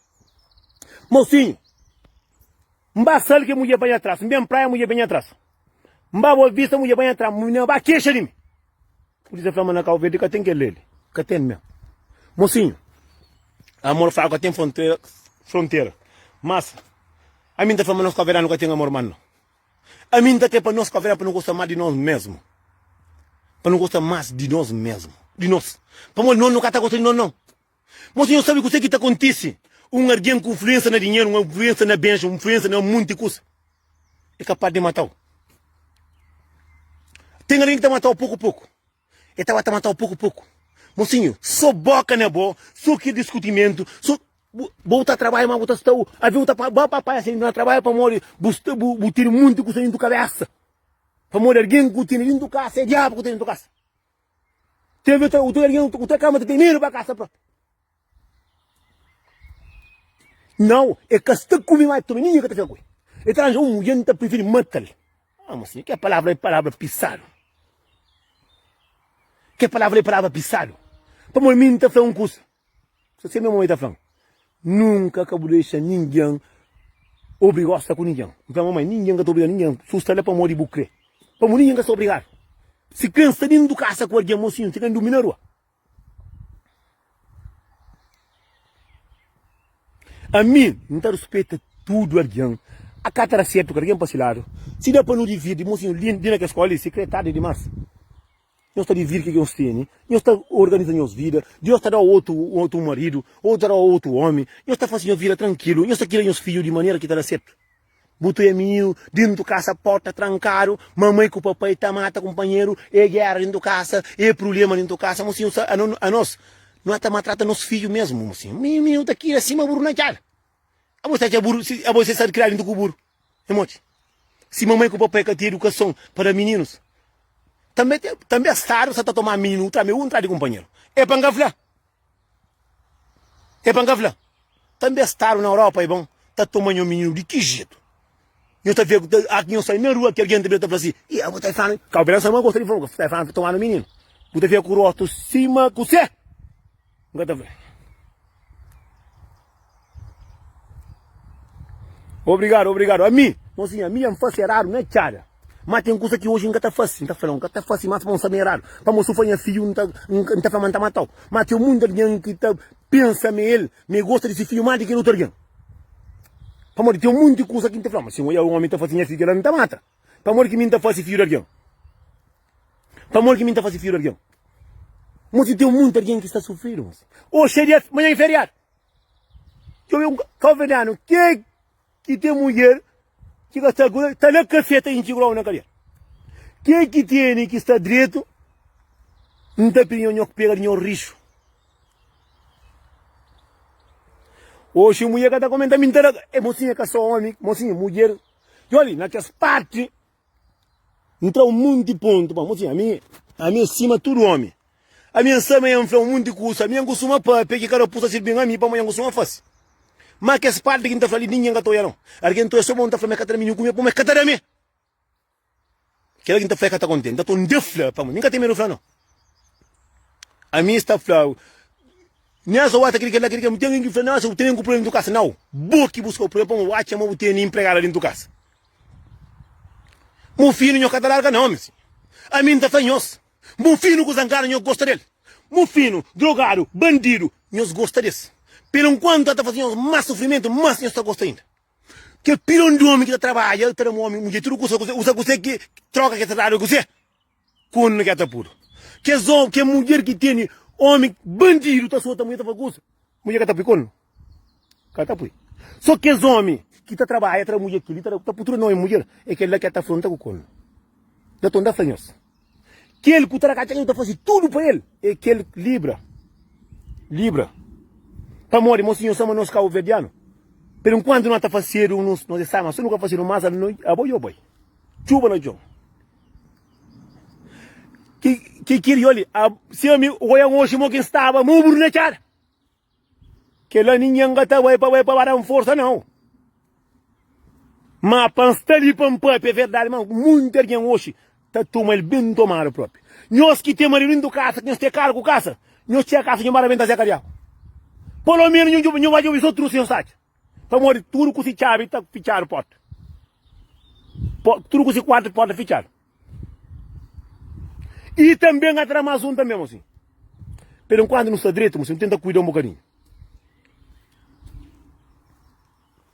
Mosinhu, N ba sal ke mudjer pa nha tras, N ben praia mudjer pa nha tras, N ba Boa Vista mudjer pa nha tras, mina ba kexa di mi. Pulisia fla ma na Kau Verdi ka ten kel li, ka ten mesmu. Mosinhu, amor fraku ka ten frontera, frontera, mas ami N ta fla ma nos kauverdianu ka ten amor mas no. Ami N ta kre pa nos kauverdianu pa nu gosta mas di nos mesmu, pa nu gosta mas di nos mesmu, di nos, pamodi nos nu ka ta gosta di nos no. Mosinhu, sabe kuse ki ta kontise? Un algen ku influensa na dinheru, un influensa na bens, un influensa na munti kusa, é kapaz di matau. Ten algen ki ta matau poku poku. E ta ba ta matau poku poku. Mosinhu, so boka na bo, so ki diskutimentu, so bo ta trabadja ma bu ta sta, avi bu ta ba pa paia sen na trabadja pamodi bu sta bu bu tene munti kusa dentu kabesa. Pamodi algen ku tene dentu kasa é diabu ku tene dentu kasa. Teve ta utu algen utu kama ta ten medu pa kasa propi. Nau, e ka sta kume ma tome ninguém ka ta fika ku el. E ta ranja un mulher n ta prifiri matal. Ah, mocinha, ke palavra é palavra pisadu. Ke palavra é palavra pisadu. Pamodi mi n ta fla un kusa. So se minha mamãe ta fla-m, nunka ka bu dexa ningen obriga-u sta ku ningen. N fla, mamãe, ningen ka ta obriga ningen. Su sta la pamodi bu kre. Pamodi ningen ka sta obrigadu. Si kre N sta dentu kasa ku algen, mosinhu, si kre N durmi na rua. Ami, N ta ruspeta tudu algen. A ka ta da sertu ku algen pa si ladu. Si da pa nu dividi, mosinhu, li na kes skola li, si kre tardi dimas. Nhos ta dividi ke ki nhos tene, nhos ta organiza nhos vida, Deus ta da otu otu maridu, otu ta da otu omi, nhos ta fasi nhos vida trankilu, nhos ta kria nhos fidju di manera ki ta da sertu. Bu ta oja mininu dintu kasa porta trankadu, mamai ku papai ta mata kunpanheru, e gera dintu kasa, e prublema dintu kasa, mosinhu sa anos no ta maltrata nos fidju mesmu, mosinhu, mininu ta kria sima buru na txada. Abo sa txa buru, si abo sa kriadu juntu ku buru, e moti? Si mamai ku papai ka ten edukason pa da mininus, tanbe tanbe stadu sa ta toma mininu tanbe un tra di kunpanheru. E pa N ka fla, e pa N ka fla, tanbe stadu na Europa e bon ta toma nho mininu di ki jetu? Nho ta fika a ki nho sai na rua ki algen ta bira ta fla si, i abo ta fla, kau bira sa ma gosta di fla, ta fla tomanu mininu. Bu ta fika ku rostu sima kusé? N ka ta fla. Obrigado, obrigado. Ami, mocinha, ami N fase eradu na txada. Ma ten kusa ki oji N ka ta fase. N ta fla, N ka ta fase mas pa N sabe eradu. Pamodi si N fla nha fidju, N ta, N ta fla ma N ta matau. Ma ten munti algen ki ta pensa ma el, ma el gosta di si fidju más di ki otu algen. Pamodi ten munti kusa ki N ta fla, ma si N oja un omi ta fase nha fidju kel-la, N ta mata. Pamodi ki mi N ta fase fidju di algen? Pamodi ki mi N ta fase fidju di algen? Mosi, ten munti algen ki sta sufridu, mosi. Oxi é dia, manhan é feriadu. Djobe un kauverdianu ke ki ten mudjer ki ka sta ku ta na kafé ta intxi grogu na kadera. Ke ki tene ki sta dretu N ta pidi nho nho pega di nho rixu. Oxi mudjer ka ta komenta mi N ta da e mosinha ka so omi mosinha mudjer djobe na kes parti N tra un monti pontu pa mosinha ami ami é sima tudu omi. Ami N sabe ma N fla un monti kusa, ami N kustuma papia ki kada pusa sirbi-m ami pamodi N kustuma fase. Má kes parti ki N ta fla li ningen ka ta oja nau. Algen ta oja so ma N ta fla ma e ka ta da mi nin kume pamodi e ka ta da mi. Kila ki N ta fla e ka ta kontenti. N ta tonde fla pamodi mi N ka ten medu fla nau. Ami sta fla Nessa oa ta kre kela kre kela, ten algen ki fla nau, bu tene ku problema dentu kasa. Nau, bo ki buska bu problema pamodi bu atxa ma bu tene empregada dentu kasa. Mufinu nho ka ta larga nau, mi. Ami N ta fla nhos. Mufinu ku zangadu nhos gosta del. Mufinu, drogadu, bandidu, nhos gosta des. Pelo enkuantu el ta faze nhos mas sufrimentu, mas nhos ta gosta inda. Kel pilon di omi ki ta trabadja, ta da omi, mudjer, tudu kusa, usa kuse ki troka ki ta dadu kuse, kunu ki el ta pudu. Kes omi, kes mudjer ki tene omi bandidu ta sota mudjer ta fla kusa. Mudjer ka ta pui kornu. Ka ta pui. So kes omi ki ta trabadja tra mudjer kili ta ta pui tudu nomi mudjer e kel la ke ta afronta ku kornu. Nta ta fla nhos. Kel ku ta da katxa ta fasi tudu pa el e kel libra. Libra. Pamodi mo sinhor sama nos kabuverdianu. Pero enkuantu no ta fasedu nos nos e sama so no ka fasedu mas abo yo bai. Txuba na txon. Ki ki kirioli a si ami oian oxi mo ki N staba muburu na txada. Kela ningen ka ta bai pa bai pa ba dan forsa nau. Ma pa N sta li pa N papia verdadi ma munti algen oxi ta toma el ben tomadu propi. Nhos ki ten maridu dintu kasa ki nhos ten karu ku kasa, nhos txega kasa nhos ba rabenta Zé Kadiaku. Polo menu nho nho ba djobe so trusi nhos ta atxa. Pamodi tudu ku si txabi ta fitxadu porta. Tudu ku si kuartu porta fitxadu. I tanbe N tra mas un tanbe, mosinhu. Pero enkuantu nu sta dretu, mosinhu, nu tenta kuida un bokadinhu.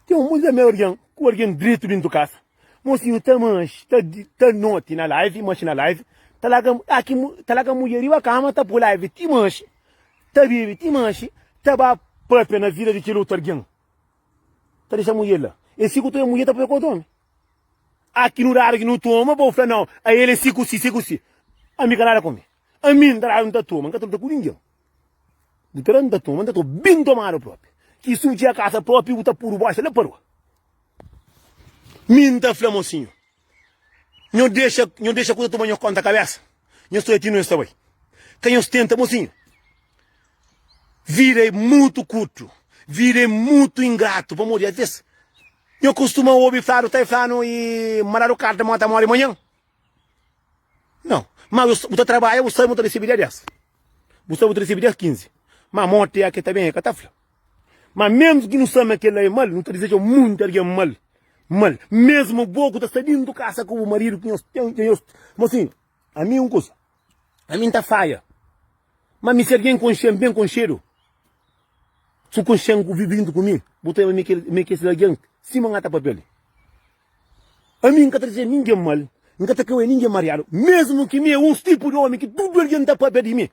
Ten un monti algen ku algen dretu dintu kasa. Mosinhu ta manxi, ta ta noti na live, manxi na live, ta larga aki ta larga mudjer riba kama, ta pui live ti manxi, ta bebe ti manxi, ta ba papia na vida di kel otu algen. Ta dexa mudjer la. E si ku ta oja mudjer ta papia ku otu omi. Aki nu dadu ki nu toma, bo fla nau, a el é si ku si, si ku si. Ami ka nada ku mi. Ami N ta dadu N ta toma, N ka ta luta ku ningen. Bu ta da N ta toma, N ta toma ben tomadu propi. Ki si bu txiga kasa propi, bu ta puru boxa la pa rua. Mi N ta fla mosinhu, nho dexa, nho dexa kuza toma nho konta kabesa. Nho sta ti nho sta bai. Ka nho tenta mosinhu. Vida é mutu kurtu, vida é mutu ingratu, pamodi aves nho kustuma obi fladu ta e flanu i mandadu karta ma ta mori manhan. Nau, ma bu ta trabadja bu sabi ma bu ta risibi dia 10, bu sabi bu ta risibi dia 15, ma morti é ke ta ben e ka ta fla. Ma mesmu ki nu sabi ma kela é mal, nu ta dizeja munti algen mal, mal, mesmu bo ku ta sta dintu kasa ku bu maridu ku nhos ten, nhos, mosinhu, ami un kusa. Ami N ta faia. Ma mi si algen konxe-m ben konxedu, si bu konxe-m ku vive juntu ku mi, bu ta mi mi kes algen sima N ta papia li. Ami N ka ta dize ningen mal, N ka ta krê oia ningen mariadu, mesmu ki mi é uns tipu di omi ki tudu algen ta papia di mi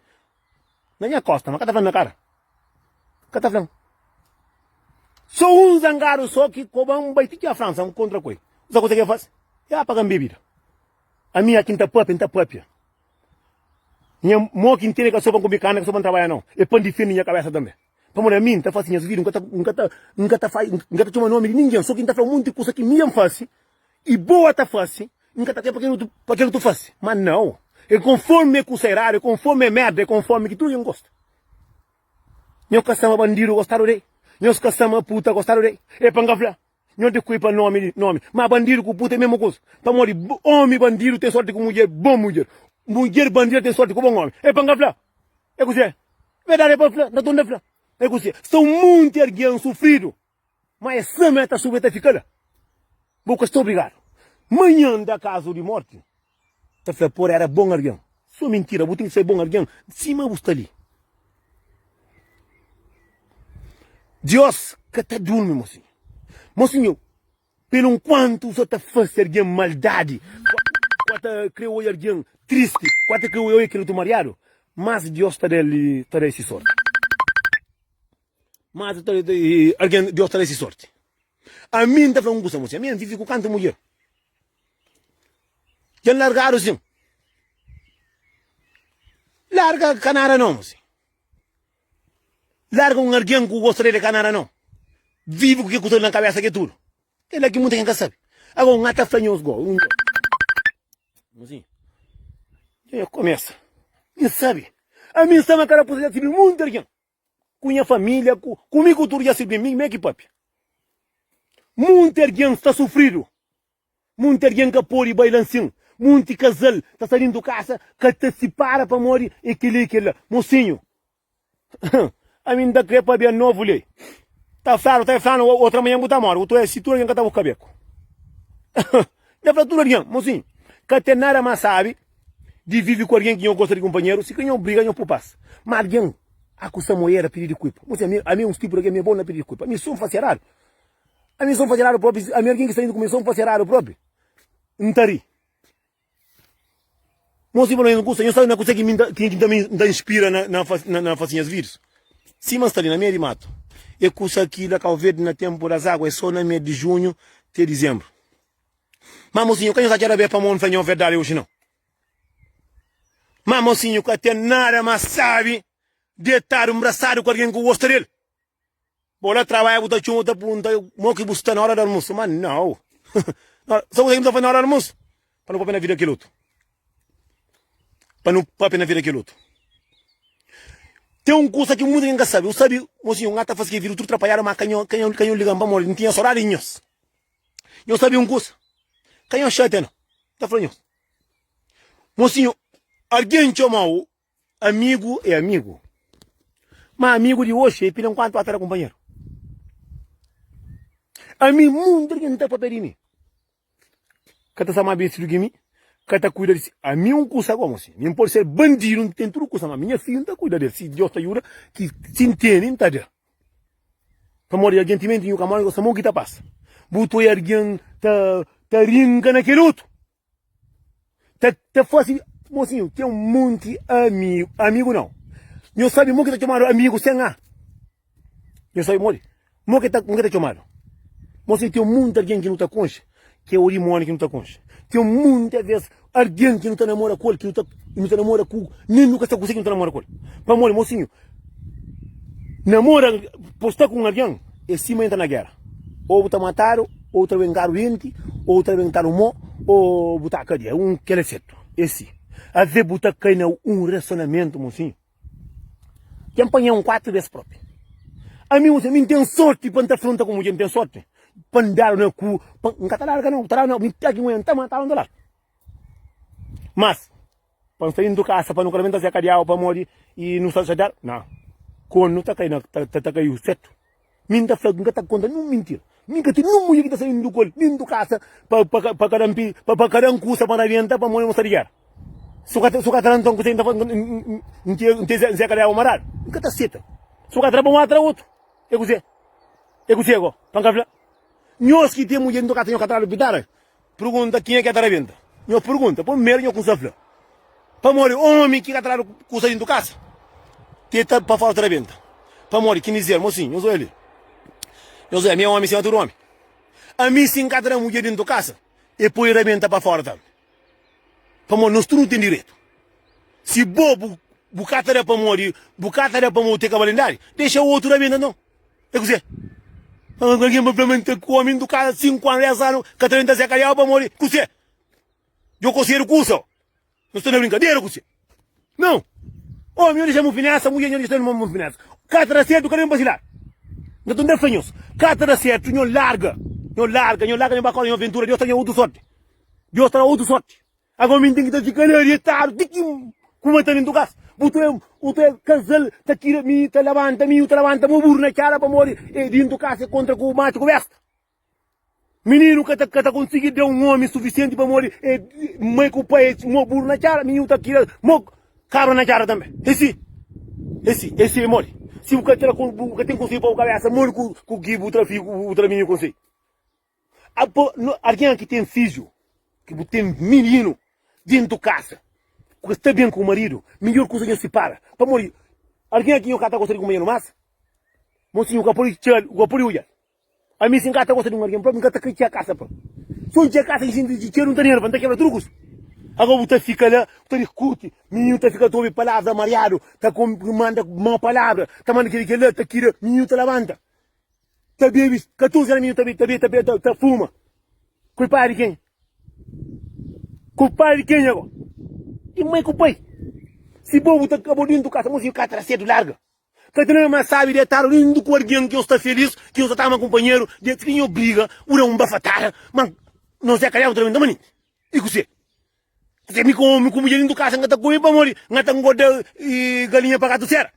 na nha kosta, ma ka ta fla-m na kara. Ka ta fla-m. So un zangadu so ki koba-m bai ti ki a Fransa, N kontra ku el. Sa kuze ki el fase? El paga-m bebida. Ami aki N ta papia, N ta papia. Nha mo ki N tene ka so pa N kume karni, ka so pa N trabadja nau. E pa N difende nha kabesa tanbe. Pamodi ami N ta fasi nhas vida, N ka ta, N ka ta, N ka ta fai, N ka ta txoma nomi di ningen, so ki N ta fla monti kusa ki mi N fasi, i boa ta fasi, N ka ta kre pa kel otu, pa kel otu fasi. Ma nau, e konformi e kusa eradu, e konformi e merda, e konformi ki tudu algen gosta. Nhos ka sama bandidu gostadu dei, nhos ka sama puta gostadu dei. E pa N ka fla. Nho di kui pa nomi di nomi. Ma bandidu ku puta é mesmu kusa. Pamodi omi bandidu ten sorti ku mudjer bon mudjer. Mudjer bandida ten sorti ku bon omi. É pa N ka fla? É kuzê? Verdadi é pa fla, N ta torna fla. É kuzê? Sta un monti algen sufridu, ma é sima el ta sufri el ta fika la. Bo ka sta obrigadu. Manhan N da kazu di morti, ta fla por era bon algen. So mintira, bu ten ki ser bon algen sima bu sta li. Dios ka ta durmi, mosinhu. Mosinhu, pelu nkuantu bu sa ta fase algen maldadi, ku ta kre oja algen tristi, ku ta kre oja kel otu mariadu, mas Dios ta da-l ta da-l si sorti. Mas algen Dios ta da-l si sorti. Ami N ta fla un kusa, mosinhu, ami N vive ku kantu mudjer. Dja N largadu sin. Larga ka nada no, mosinhu. Larga un algen ku gosta del é ka nada no. Vive ku ke ku sta na kabesa ke tudu. Kel la ki munta ken ka sabe. Agora un ata fla nhos go, un Mozinho. Dja komesa. N sabe. Ami N sta na karapusa dja sirbi munti algen. Ku nha familia, ku ku mi ku tudu dja sirbi mi, mi é ki papia. Munti algen sta sufridu. Munti algen ka pode bai la nsin. Munti kazal ta sta dintu kasa ka ta sipara pamodi e keli e kela. Mosinhu, ami N ta kre pabia novu lei. Ta fladu, ta e flanu otra manhan bu ta mori. Bu ta si tudu algen ka ta buska beku. Nha fla tudu algen, mosinhu, ka ten nada mas sabi di vivi ku algen ki nho gosta di kunpanheru, si ka nho briga nho pupas. Ma algen akusa moera pidi dikuipa. Mosinhu, ami, ami uns tipu di algen mi e bon na pidi dikuipa. Ami so N fasi eradu. Ami son faze eradu propi, ami algen ki sta indo ku mi son faze eradu propi, N ta ri. Mosi pa nhos kusa, nhos sabe na kuse ki mi ki ki N ta inspira na na na na fasi nhas videos? Sima N sta li na meiu di matu, e kusa ki la Kau Verdi na tenpu das água é so na mes di junhu te dizenbru. Ma mosinhu, ka nhos atxa rabé pamo N fla nhos verdadi oxi nau. Ma mosinhu ka ten nada mas sabi detadu nbrasadu ku algen ku gosta del. Bo la trabadja bu ta txoma bu ta punta mo ki bu sta na ora di almosu ma nau sa kuze ki bu ta faze na ora di almosu pa nu papia na vida kel otu pa nu papia na vida kel otu ten un kusa ki muita ken ka sabi u sabi mosinhu n ata faze kel video tudu trapalhadu ma ka nho ka nho ka nho liga-m pamodi n tinha sodadi di nhos nhos sabi un kusa ka nho xatia nau n ta fla nhos mosinhu algen txoma-u Amigu é amigu. Ma amigu di oxi é pila nkuantu ata da kunpanheru. Ami munti algen ta papia di mi. Ka ta sta más bistidu ki mi, ka ta kuida di si. Ami un kusa gosi, si mi N pode ser bandidu, N ten tudu kusa, ma mi nha fiju N ta kuida del. Si Deus ta juda, ki si N tene N ta da. Pamodi algen timenti nhu ka móre, nhu ka sta mo ki ta pasa. Bu ta oja algen ta ta rinka na kel otu. Ta ta fase mosinhu ten un monti amigu amigu nau nho sabe mo ki ta txomadu amigu sen a nho sabe modi mo ki ta mo ki ta txomadu mosinhu ten monti algen ki nu ta konxe ki é o dimoni ki nu ta konxe ten monti ves algen ki nu ta namora ku el ki nu ta nu ta namora ku nen nu ka sa kuse ki nu ta namora ku el pamodi mosinhu Namora pa sta ku un algen é sima entra na géra. Ô bu ta matadu, ô bu ta rabentadu denti, ô bu ta rabentadu mô, ô bu ta kadia. Un kel é sertu. É si. Avê bu ta kai na un relasionamentu, mosinhu. Dja N panha un 4 bês propi. Ami, mosinhu, ami N ten sorti pa N ta afronta ku mudjer. N ten sorti pa N dadu na ku, pa N ka ta larga nau. Ta dadu na, mi ta ki N ta matadu, N ta larga. Mas, pa nu sta indu kasa pa nu ka rabenta se kadiau pamodi i nu sta xatiadu? Nau. Konu ta kai na ta ta kai setu. Mi N ta fla, N ka ta konta ninhun mintira. Mi N ka ten ninhun mudjer ki ta sta indu ku el dintu kasa pa pa pa ka da-m pi pa pa ka da-m kusa pa N rabenta pamodi nu sta di gera. Su ka su ka ta da nton kuse N ta fla N ten se kadiau maradu? N ka ta seta. Su ka ta da pa N atra otu. É kuse? É kuse go? Pa N ka fla? Nhos ki ten mudjer dintu kasa nhos ka ta dadu pitara? Pergunta kenha ki ta rabenta. Nho pergunta, primeru nho kumsa fla, pamodi omi ki ka ta dadu kusa dintu kasa, te ta pa fora ta rabenta. Pamodi ki mizeru, mosinhu, nhos oja li. Nhos oja, mi é omi sima tudu omi. Ami si N ka ta da mudjer dintu kasa, e pode rabenta pa fora tambi. Pamodi nos tudu nu ten direitu. Si bo bu bu ka ta da pamodi bu ka ta da pamodi bu ten kabalindadi, dexa otu rabenta nton. É kuzê? Algen pa fla ma N ta ku omi ntu kaza 5 anu, 10 anu, ka ta renta se kadiau pamodi kuzê? Djo konsedu kusa o? Nu sta na brinkadera kuzê? Nau! Omi nho dexa mufinesa, mudjer nho dexa mufinesa. Ka ta da sertu, ka ben pa si ladu. Nta ta nda fla nhos, ka ta da sertu, nho larga, nho larga, nho larga, nho ba kore nho aventura, Deus ta da nho otu sorti. Deus ta da otu sorti. Agora mi ten ki ta fika la detadu ti ki kuma ta dentu kasa. Bu ta bu ta kazal ta tira mi ta labanta mi ta labanta mo buru na txada pamodi e dintu kasa e kontra ku matxu ku besta. Mininu ka ta ka ta konsigi da un omi sufisienti pamodi e mai ku pai e mo buru na txada mininu ta tira mo kabra na txada tambe. E si e si e si e modi. Si bu ka tra bu ka ten konsiju pa bu kabesa modi ku ku ki bu tra fiju bu tra mininu konsiju. Algen ki ten fidju, ki bu ten mininu dentu kasa, ku ka sta ben ku maridu, midjor kusa nhos sipara. Pamodi algen ki nho ka ta gosta di kunpanheru mas, mo si nho ka pudi txal, nho ka pudi odjal. Ami si N ka ta gosta di un algen propi, N ka ta kre txia kasa propi. Si N txia kasa, N sinti di txeru, N ta nerva, N ta kebra tudu kusa. Agora bu ta fika la, bu ta diskuti, mininu ta fika ta obi palavra mariadu, ta manda mau palavra, ta manda kila kila, ta kira, mininu ta labanta. Ta bebe 14 anu mininu ta bebe ta bebe ta bebe ta, ta fuma. Kulpadu di ken? Kulpadu di ken ago? Di mai ku pai. Si bo bu ta kabo dintu kasa, mosinhu ka tra sedu larga. Ka ten nada mas sabi detadu dintu ku algen ki nhos sta felis, ki nhos ta tama kunpanheru, de ki nho briga, bu da un bafatada, ma nos é kadiaba ta manenti. I kuse? Kuse mi ku omi ku mudjer dintu kasa nka ta kume pamodi nka ta ngoda galinha pa katu sera?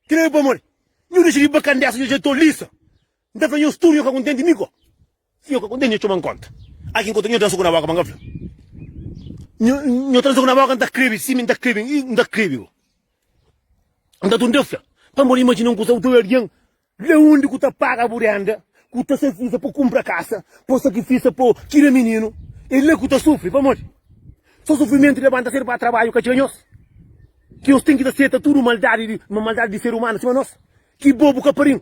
Kre pamodi nhu dexa di bakandesa nhu dexa tolisa. N ta fla nhos tudu nho ka kontenti mi ko. Si nho ka kontenti nho txoma-m konta. Aki nkontra nho dansa ku na boka pa N ka fla. Nho nho ta dansa ku na boka N ta krebe sima N ta krebe N ta krebe go. N ta tunda fla. Pamodi imajina un kusa bu ta obi algen la undi ku ta paga bu renda, ku ta sakrifisa pa kunpra kasa, pa sakrifisa pa kria mininu, e la ku ta sufri pamodi. So sufrimentu di labanta sedu pa trabadju ka txiga nhos. Ki nhos ten ki ta seta tudu maldadi di maldadi di ser umanu sima nos. Ki bo bu ka parin.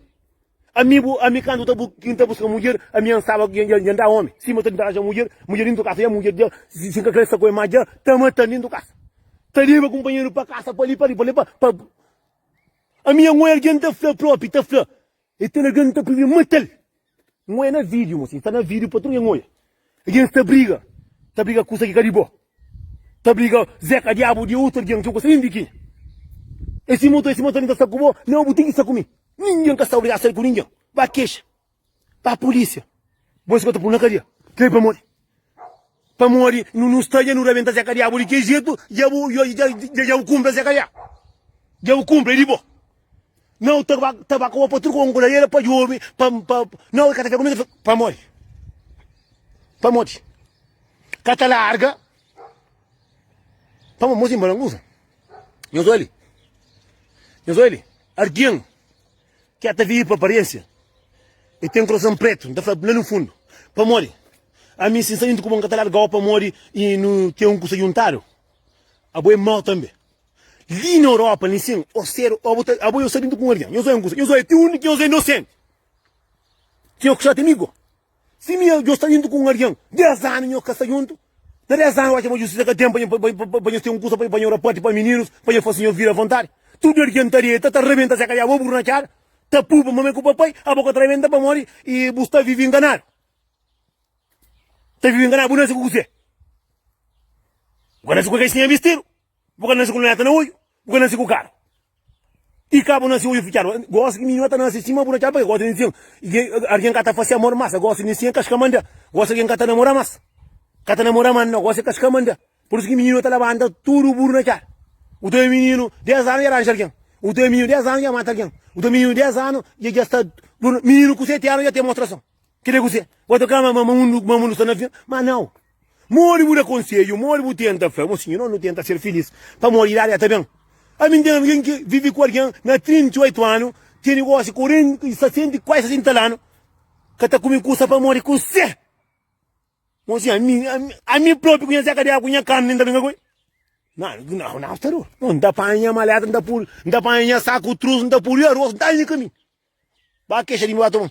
Ami bu ami kantu ta bu ki ta buska mudjer ami N staba dja N da omi. Sima ta ranja mudjer, mudjer dintu kasa dja mudjer dja si N ka kre sta ku el ma dja ta matan dintu kasa. Ta leba kunpanheru pa kasa pa li pa li pa li pa pa ami N oia algen ta fla propi ta fla E ten algen ta pidi matal. N oia na video mosinhu, sta na video pa tudu algen oia. Algen sta briga, ta briga kusa ki ka di bo. Ta briga zeka diabu di otu algen ki bu ka sabe nin di kenha. E si moto, e si moto algen ta sta ku bo, nau bu ten ki sta ku mi. Ningen ka sta obrigadu sta ku ningen. Ba kexa, ba polisia. Bo es ka ta pul na kadia. Kre pamodi? Pamodi nu nu sta dja nu rabenta zeka diabu di ki jetu, dja bu dja bu kunpra zeka diabu. Dja bu kunpra, e di bo. Nau ta ba ta ba koba pa tudu konku la era pa djobe pa pa nau e ka ta fika ku mi pamodi pamodi ka ta larga pamodi mosinhu ba na usa nhos oja li nhos oja li argen ki a ta vive pa aparensia e ten korason pretu n ta fla la no fundu pamodi ami si n sta djuntu ku bo n ka ta largau pamodi i nu ten un kusa djuntadu abo e mau tanbe. Li na Europa li sin o ser o bu ta abo yo sta dintu ku un algen nhos oia un kusa nhos oia ti undi ki nhos é inosenti ki nhos ka sta amigo si mi yo sta dintu ku un algen 10 anu nhos ka sta juntu na 10 anu atxa ma justisa ka ten pa pa nhos ten un kusa pa nhos rapati pa mininus pa nhos fasi nhos vida avontadi tudu algen ta deta ta rebenta se kadiaba bo buru na txada ta pupa mame ku papai abo ka ta rebenta pamodi i bu sta vivi nganadu ta vivi nganadu bu nase ku kuse bu ka nase ku kexinha bistidu. Bu ka nase ku luneta na odju, bu ka nase ku karu. I ka bu nase odju fitxadu. Gosi ki mininu ta nase sima bu na txadu, pabia gosi nin sin algin ka ta fasi amor mas, gosi nin sin kas ka manda, gosi algin ka ta namora mas, ka ta namora mas nau, gosi kas ka manda. Pur isu ki mininu ta labanta tudu buru na txadu. U ta mininu des anu dja ranja algin, u ta mininu des anu dja mata algin, u ta mininu des anu dja sta mininu ku seti anu dja ten mostrason. Kile kuse? Bo ta kama ma mundu ma mundu sta na fin? Ma nau. Modi bu da konsedju, modi bu tenta fla, mosinhu, no nu tenta ser filis, pamodi idadi ya ta ben. Ami N ten algen ki vivi ku algen na 38 anu, tene gosi 40, 60, kuasi 60 anu, ka ta kume kusa pamodi kuse? Mosinhu, ami, ami, ami propi ku nha Zé Kadiabu, ku nha karni, N ta brinka ku el? Nau, nau, nau, sta duru. N ta panha nha maleta, N ta pui, N ta panha nha saku trus, N ta pui aros, N ta nha kaminhu. Ba kexa di mi, ba toma.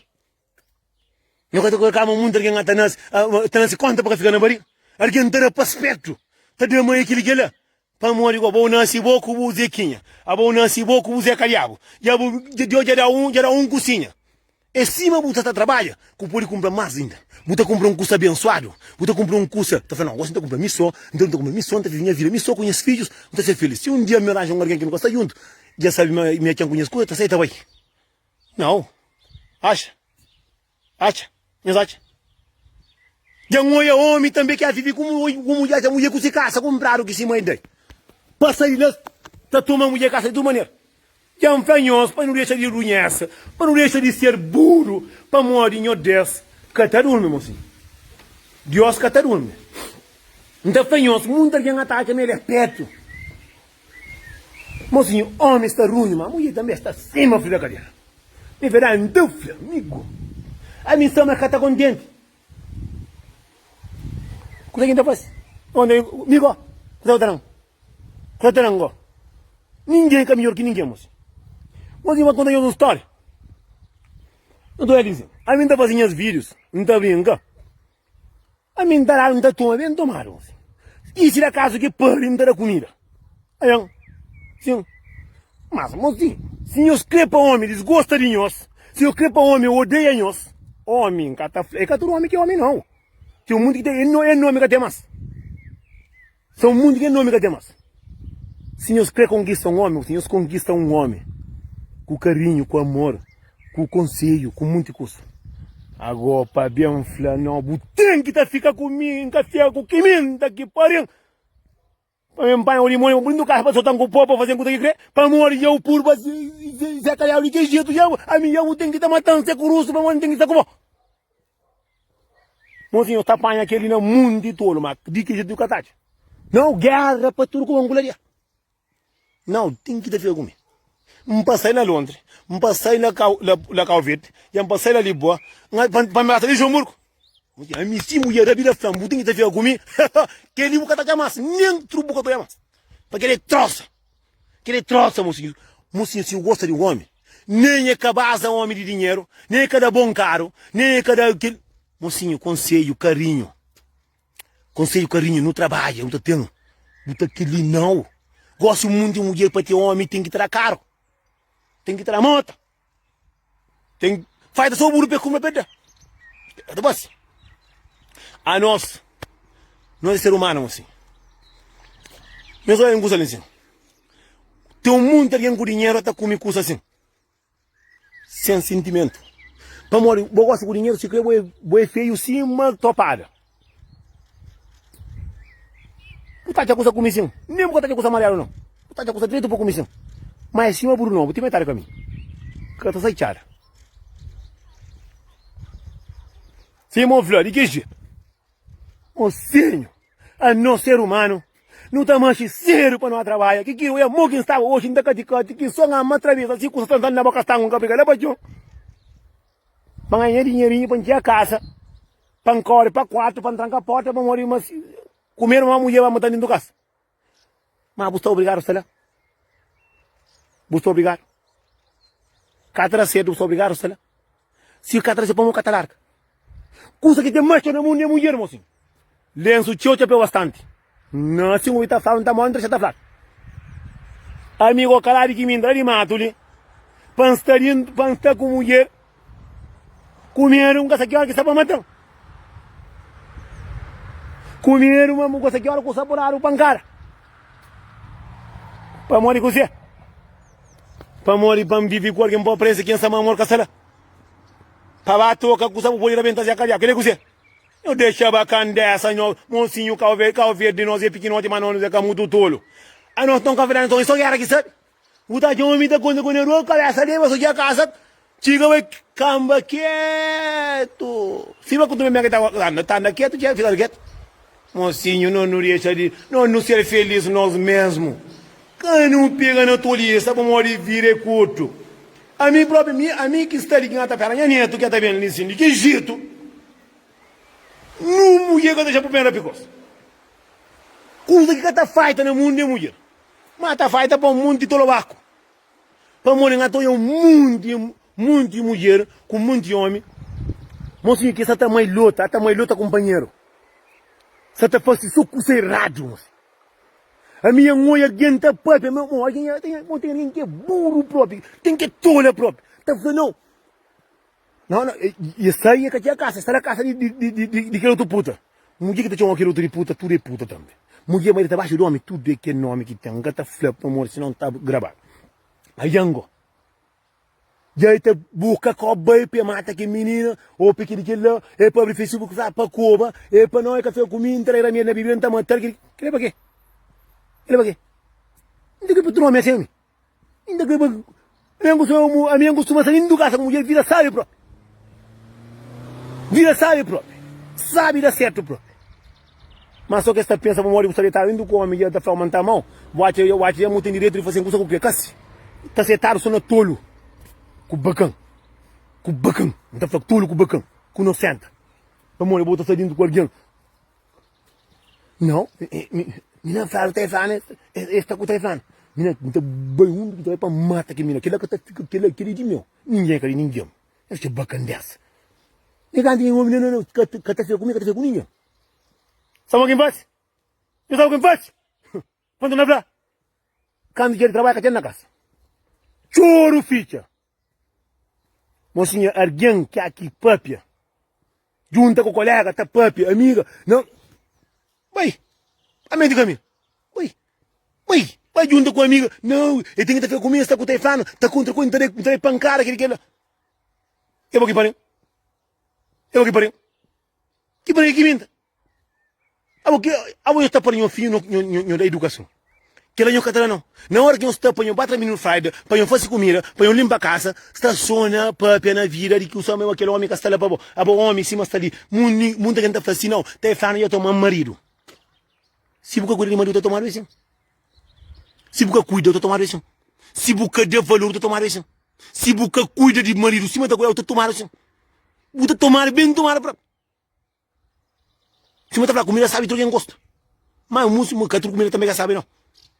Nho ka ta koloka ma munti algen ta nase, ta nase konta pa ka fika na bariga. Algen ta da pa spetu, ta da ma é kili kila. Pamodi go, bo nase bo ku bu zekinha, abo nase bo ku bu zé kadiabu. Dja bu, Deus dja da un, dja da un kusinha. É sima bu ta ta trabadja ku pode kunpra más inda. Bu ta kunpra un kusa abensuadu, bu ta kunpra un kusa, ta fla, nau, gosi N ta kunpra mi so, nton N ta kunpra mi so, N ta vive nha vida mi so ku nhas fidjus, N ta ser filis. Si un dia mi ranja un algen ki nu ka sta djuntu, dja sabe ma mi atxa-m ku nhas kusa, ta sai ta bai. Nau. Atxa. Atxa. Nhos atxa. Dja N oia omi tanbe ki a vive ku mudjer, atxa mudjer ku si kasa kunpradu ki si mai da-l. Pa sai di la, ta toma mudjer kasa di tudu manera. Dja N fla nhos pa nu dexa di runhesa, pa nu dexa di ser buru, pamodi Nhordes ka ta durmi, mosinhu. Dios ka ta durmi. N ta fla nhos, munti algen a ta atxa ma el é pertu. Mosinhu, omi sta runhu, ma mudjer tanbe sta sima fri da kadera. Mi verdadi, N ta fla, amigu, ami sta ma ka ta kontenti. Kusa ki N ta fasi? Mi go, kusa ku ta dan? Kusa ta dan go? Ningen ka midjor ki ningen, mosinhu. Mosinhu, N ta konta nhos un storia. N ta oja di ami N ta fasi nhas videos, N ta brinka. Ami N ta dadu, N ta toma ben tomadu. I si da kazu ki pari, N ta da kumida. Ayan, sin. Mas, mosinhu, si nhos kre pa omi disgosta di nhos, si nhos kre pa omi odeia nhos, omi, N ka ta fla, e ka tudu omi ki é omi nau. Ten munti ki ten, e nomi ka ten mas. São munti ki nomi ka ten mas. Si nhos kre konkista un omi, si nhos konkista un omi ku karinhu, ku amor, ku konsedju, ku munti kusa. Ago pa ben fla no, bu ten ki ta fika ku mi, N ka fika ku kiminta ki parin. Pa mi N panha un limoni, pa pui kasa pa sotan ku po, pa fazen kusa ki kre. Pamodi dja bu purba Zé Kaliau di ki jetu, dja ami dja bu ten ki ta matan se kurusu pamodi N ten ki sta ku bo. Mosinhu ta panha keli na munti tolu, ma di ki jetu ka ta atxa. Nau, gera pa tudu ku bangularia. Nau, ten ki ta fika ku mi. N pa sai na Londri, N pa sai na Kau Verde, dja N pa sai na Lisboa, pa N ba ta di Joamburgu. Ami si mudjer da bida fla-m bu ten ki ta fika ku mi, kel-li bu ka ta txama-s, nen tru bu ka ta odja-mas. Pa kel-li é trosa. Kel-li é trosa, mosinhu. Mosinhu, si bu gosta di un omi, nen e ka baza omi di dinheru, nen e ka da bon karu, nen e ka da kel. Mosinhu, konsedju, karinhu. Konsedju, karinhu, nu trabadja, nu ta ten, bu ta kel-li nau. Gosi munti mudjer pa ten omi ten ki ta da karu, ten ki ta da mota. Ten faita so buru pe kume pe da. Ta basi. Anos, nos é ser humano assim. Nhos oia un kusa li sin. Ten un monti algen ku dinheru ta kume kusa sin. Sen sentimentu. Pamodi bo gosta ku dinheru si kre bo é, bo é feiu sima topada. Bu ta atxa kusa kume sin. Nen bu ka ta atxa kusa amarelu nau. Bu ta atxa kusa dretu pa kume sin. Ma é sima buru nobu, ti metadi kaminhu. Ka ta sai txada. Sima N fla, di ki jetu? Mosinhu, anos ser umanu, nu ta manxe sedu pa no trabadja. Ki ki oia mo ki N staba oxi, N ta kati-kati ki so N ama trabesa si kusa ta nta na boka stangu N ka briga la pa txon. Pa N ganha dinherinhu pa N txia kasa. Pa N kore pa kuartu pa N tranka porta pamodi ma si kumedu ma mudjer ba matan dintu kasa. Ma bu sta obrigadu sta la? Bu sta obrigadu? Ka ta da sertu bu sta obrigadu sta la? Si ka ta da sertu pamodi ka ta larga? Kusa ki ten mas txeu na mundu é mudjer mosinhu. Lensu txeu txapéu bastanti. Na si un ta fla un ta mori un ta xa ta fla. Ami go kaladi ki mi ntra di matu li pa N sta dintu pa N sta ku mudjer ku medu N ka sa ki ora ki sta pa matan. Ku medu ma N ka sa ki ora ku sta pa dadu pankada. Pamodi kuzê? Pamodi pa N vivi ku algen pa oferese ki N sta ma amor ka sta la. Pa ba toka kusa bu pode rabenta se kabiaka. Kel-li é kuzê? Nho dexa ba kandesa nho mosinhu kau verde kau verde nos é pikinoti ma nos é ka mutu tolu anos ton kau verde nton é so gera ki sabi bu ta atxa omi ta konta ku na rua kabesa leba so dja kasa txiga bai kamba ketu sima ku tume meka ta anda ta anda ketu dja fika ketu mosinhu no nu dexa di no nu ser felis nos mesmu ka nu pega na tolisa pamodi vida é kurtu ami propi mi ami ki sta li ki na ta pera nha netu ki ta ben li sin di ki jetu Nun mudjer ka ta xa pupera pikos. Kuza ki ka ta faita na mundu é mudjer. Ma ta faita pa un monti tolobaku. Pamodi N ta oja un monti, monti mudjer ku monti omi. Mosinhu ki sa ta mai lota, ta mai lota kunpanheru. Sa ta fase so kusa eradu, mosinhu. Ami N oja algen ta papia, ma algen, ten algen ki é buru propi, ten ki é tola propi. Ta fla, nau. Não, não, e sai e ka tinha kasa, sta na kasa di, di, di, di, di kel otu puta. Mudjer ki ta txoma kel otu di puta, tudu é puta tanbe. Mudjer ma el ta baxu di omi, tudu é kel nomi ki ten. N ka ta fla pamodi sinon ta grabadu. Ayango. Dja el ta buka ko bai pa e mata kel minina, ou pa kel di kel la, e pa abri Facebook fla pa koba, e pa nau e ka fla ku mi, N ta da ramedi na bibida, N ta matal, kel é pa ke? Kel é pa ke? N ta kre pa tudu omi asin ami. Inda ki mi N kustuma, ami N kustuma sta dintu kasa ku mudjer, vida sabi propi. Vida sabi propi. Sabi da sertu propi. Ma so kes ta pensa pamodi bu sta detadu dintu ku omi dja ta flau ma N ta amau, bu atxa bu atxa dja mu ten direitu di fase kusa ku kre. Kasi ta setadu so na tolu ku bakan, ku bakan. N ta fla tolu ku bakan, ku nosenta. Pamodi bu ta sta dintu ku algen. Nau, mi na fladu ta e fla es ta ku ta e fla mi na ta bai undi ki ta bai pa mata kel mina kila ka ta fika kila kila é di meu ninguém ka di ninguém es ke bakandesa mi kantu ki omi na na ka ta fika ku mi ka ta fika ku ninguém sabe kin fasi mi sabe kin fasi pantu na fla kantu dja di trabadja ka ten na kasa txoru fitxa Mosinha argen ki aki papia Djunta ku kolega ta papia Amiga na Bai Pa menti kaminhu Bai Bai Bai djunta ku amiga Nau E ten ki ta fika ku mi Sta ku ta e flanu Ta kontra ku N ta da pankada Keli kela E bo ki pariu E bo ki pariu Ki pariu ki minta Abo ki abo nho ta pari nho fidju nho nho nho da idukason. Kela nho ka ta da nau. Na ora ki nho sta pa nho ba tra mininu fralda, pa nho fasi kumida, pa nho limpa kasa, sta so na papia na vida di ki u sabe ma kel omi ka sta la pa bo. Abo omi sima sta li, munti munta ken ta fla si nau, ta e flanu dja toma maridu. Si bu ka kuida di maridu ta tomadu e sin. Si bu ka kuida ta tomadu e sin. Si bu ka da valor ta tomadu e sin. Si bu ka kuida di maridu sima ta kuidadu ta tomadu e sin. Bu ta tomadu ben tomadu propi. Sima ta fla kumida sabi tudu algen gosta. Ma musi ka tudu kumida tanbe ka sabi nau.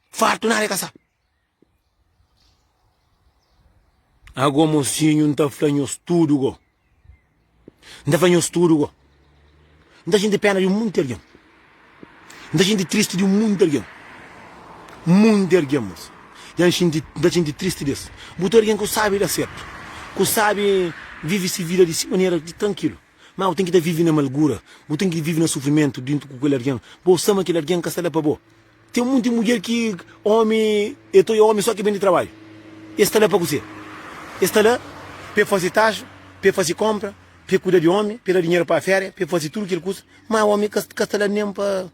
Fartu nada e ka sabi. Ago mosinhu N ta fla nhos tudu go. N ta fla nhos tudu go. N ta xinti pena di un monti algen. N ta xinti tristi di un monti algen. Monti algen mos. Dja N xinti, N ta xinti tristi des. Bu ta algen ku sabi da sertu, ku sabi vivi si vida di si manera di trankilu. Ma bu ten ki ta vivi na malgura, bu ten ki vivi na sufrimentu dintu ku kel algen. Bo sa ma kel algen ka sta la pa bo. Ten munti mudjer ki omi e ta oia omi so ki ben di trabadju. E sta la pa kuzê? E sta la pa e faze taxu, pa e faze konpra, pa e kuida di omi, pa e da dinheru pa feria, pa e faze tudu kel kuza. Ma omi ka sta la nen pa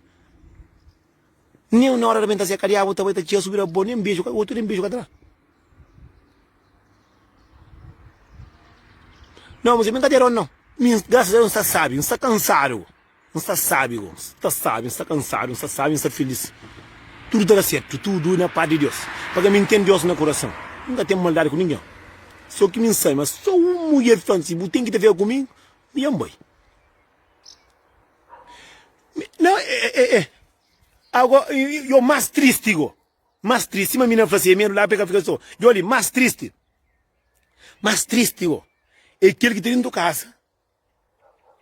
nen na ora di ben ta seka diabu ta bai ta txia subida bo nen beju otu nen beju ka ta da. Nau, mi ka ta nau. Mi grasas a Deus N sta sabi, N sta kansadu. N sta sabi go, N sta sabi, N sta kansadu, N sta sabi, N sta filis. Tudu ta da sertu, tudu na pas di Deus. Pabia mi N ten Deus na kurason, N ka ten maldadi ku ningen. So ki mi N sabi ma so un mudjer fla-m si, Bu ten ki ta fika ku mi, mi dja N bai. Na, e, e, e, ago, yo mas tristi go, mas tristi, sima mi na fla si, e medu la pa e ka fika so. Djo li, mas tristi, mas tristi go, e kel ki ta dintu kasa.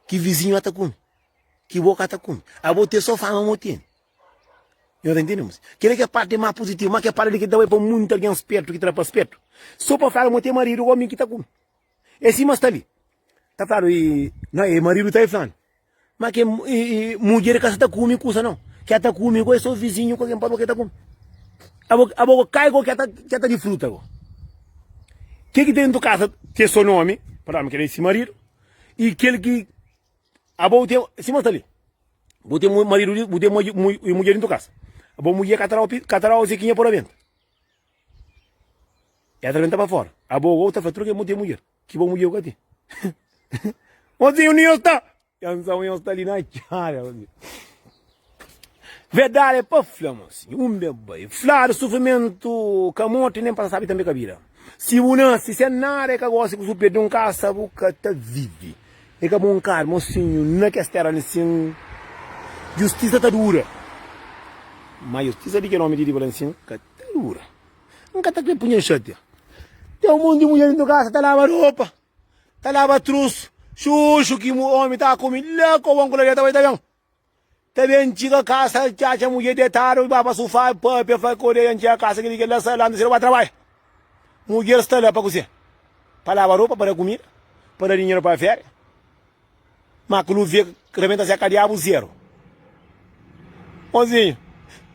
Ki vizinhu ata kume, ki bo ka ta kume. Abo ten so fama mo tene. Nho ta ntende mos? Kila ki é parti mas puzitivu, ma ke parti li ki ta bai pa munti algen spertu ki ta da pa spertu. So pa fladu mo ten maridu ku omi ki ta kume. É sima sta li. Ta fladu i no e maridu ta i flanu. Ma ke mudjer ka sa ta kume kusa no. Ke ta kume go é so vizinhu ku algen pa bo ke ta kume. Abo abo kai go ke ta ke ta di fruta go. Ke ki ten dentu kasa ten so nomi, pa nomi kel é si maridu. I kel ki abo ten, sima sta li, bu ten maridu, bu ten mudjer dintu kasa, abo mudjer ka ta dau, ka ta dau sekinha pa rabenta, el ta rabenta pa fora, abo go ta fla tudu ke bu ten mudjer, ki bo mudjer bu ka ten. Mozinhu, nhos sta, Anson nhos sta li na txada. Verdadi é pa fla mosinhu, un ben bai. Fladu sufrimentu ka morti nen pasa sabi tanbe ka bida. Si bu nasi sen nada é ka gosi ku su perde un kasa bu ka ta vivi. É ka bon kar mosinhu na kes tera li sin justisa ta dura. Ma justisa di kel omi di riba la nsin ka ta dura. N ka ta kre punha nxatia. Ten un monti mudjer dintu kasa ta laba ropa. Ta laba trus xuxu ki omi ta kume la kobon ku ladeira ta bai ta ben. Ta ben txiga kasa txatxa mudjer detadu ba pa sufá papia fla ku odeia ntxiga kasa kel-li kel-la sa lanta sedu ba trabadja. Mudjer sta la pa kuzê? Pa laba ropa, pa da kumida, pa da dinheru pa féria. Ma ku lu ve rebenta se kadiabu zeru. Mozinhu,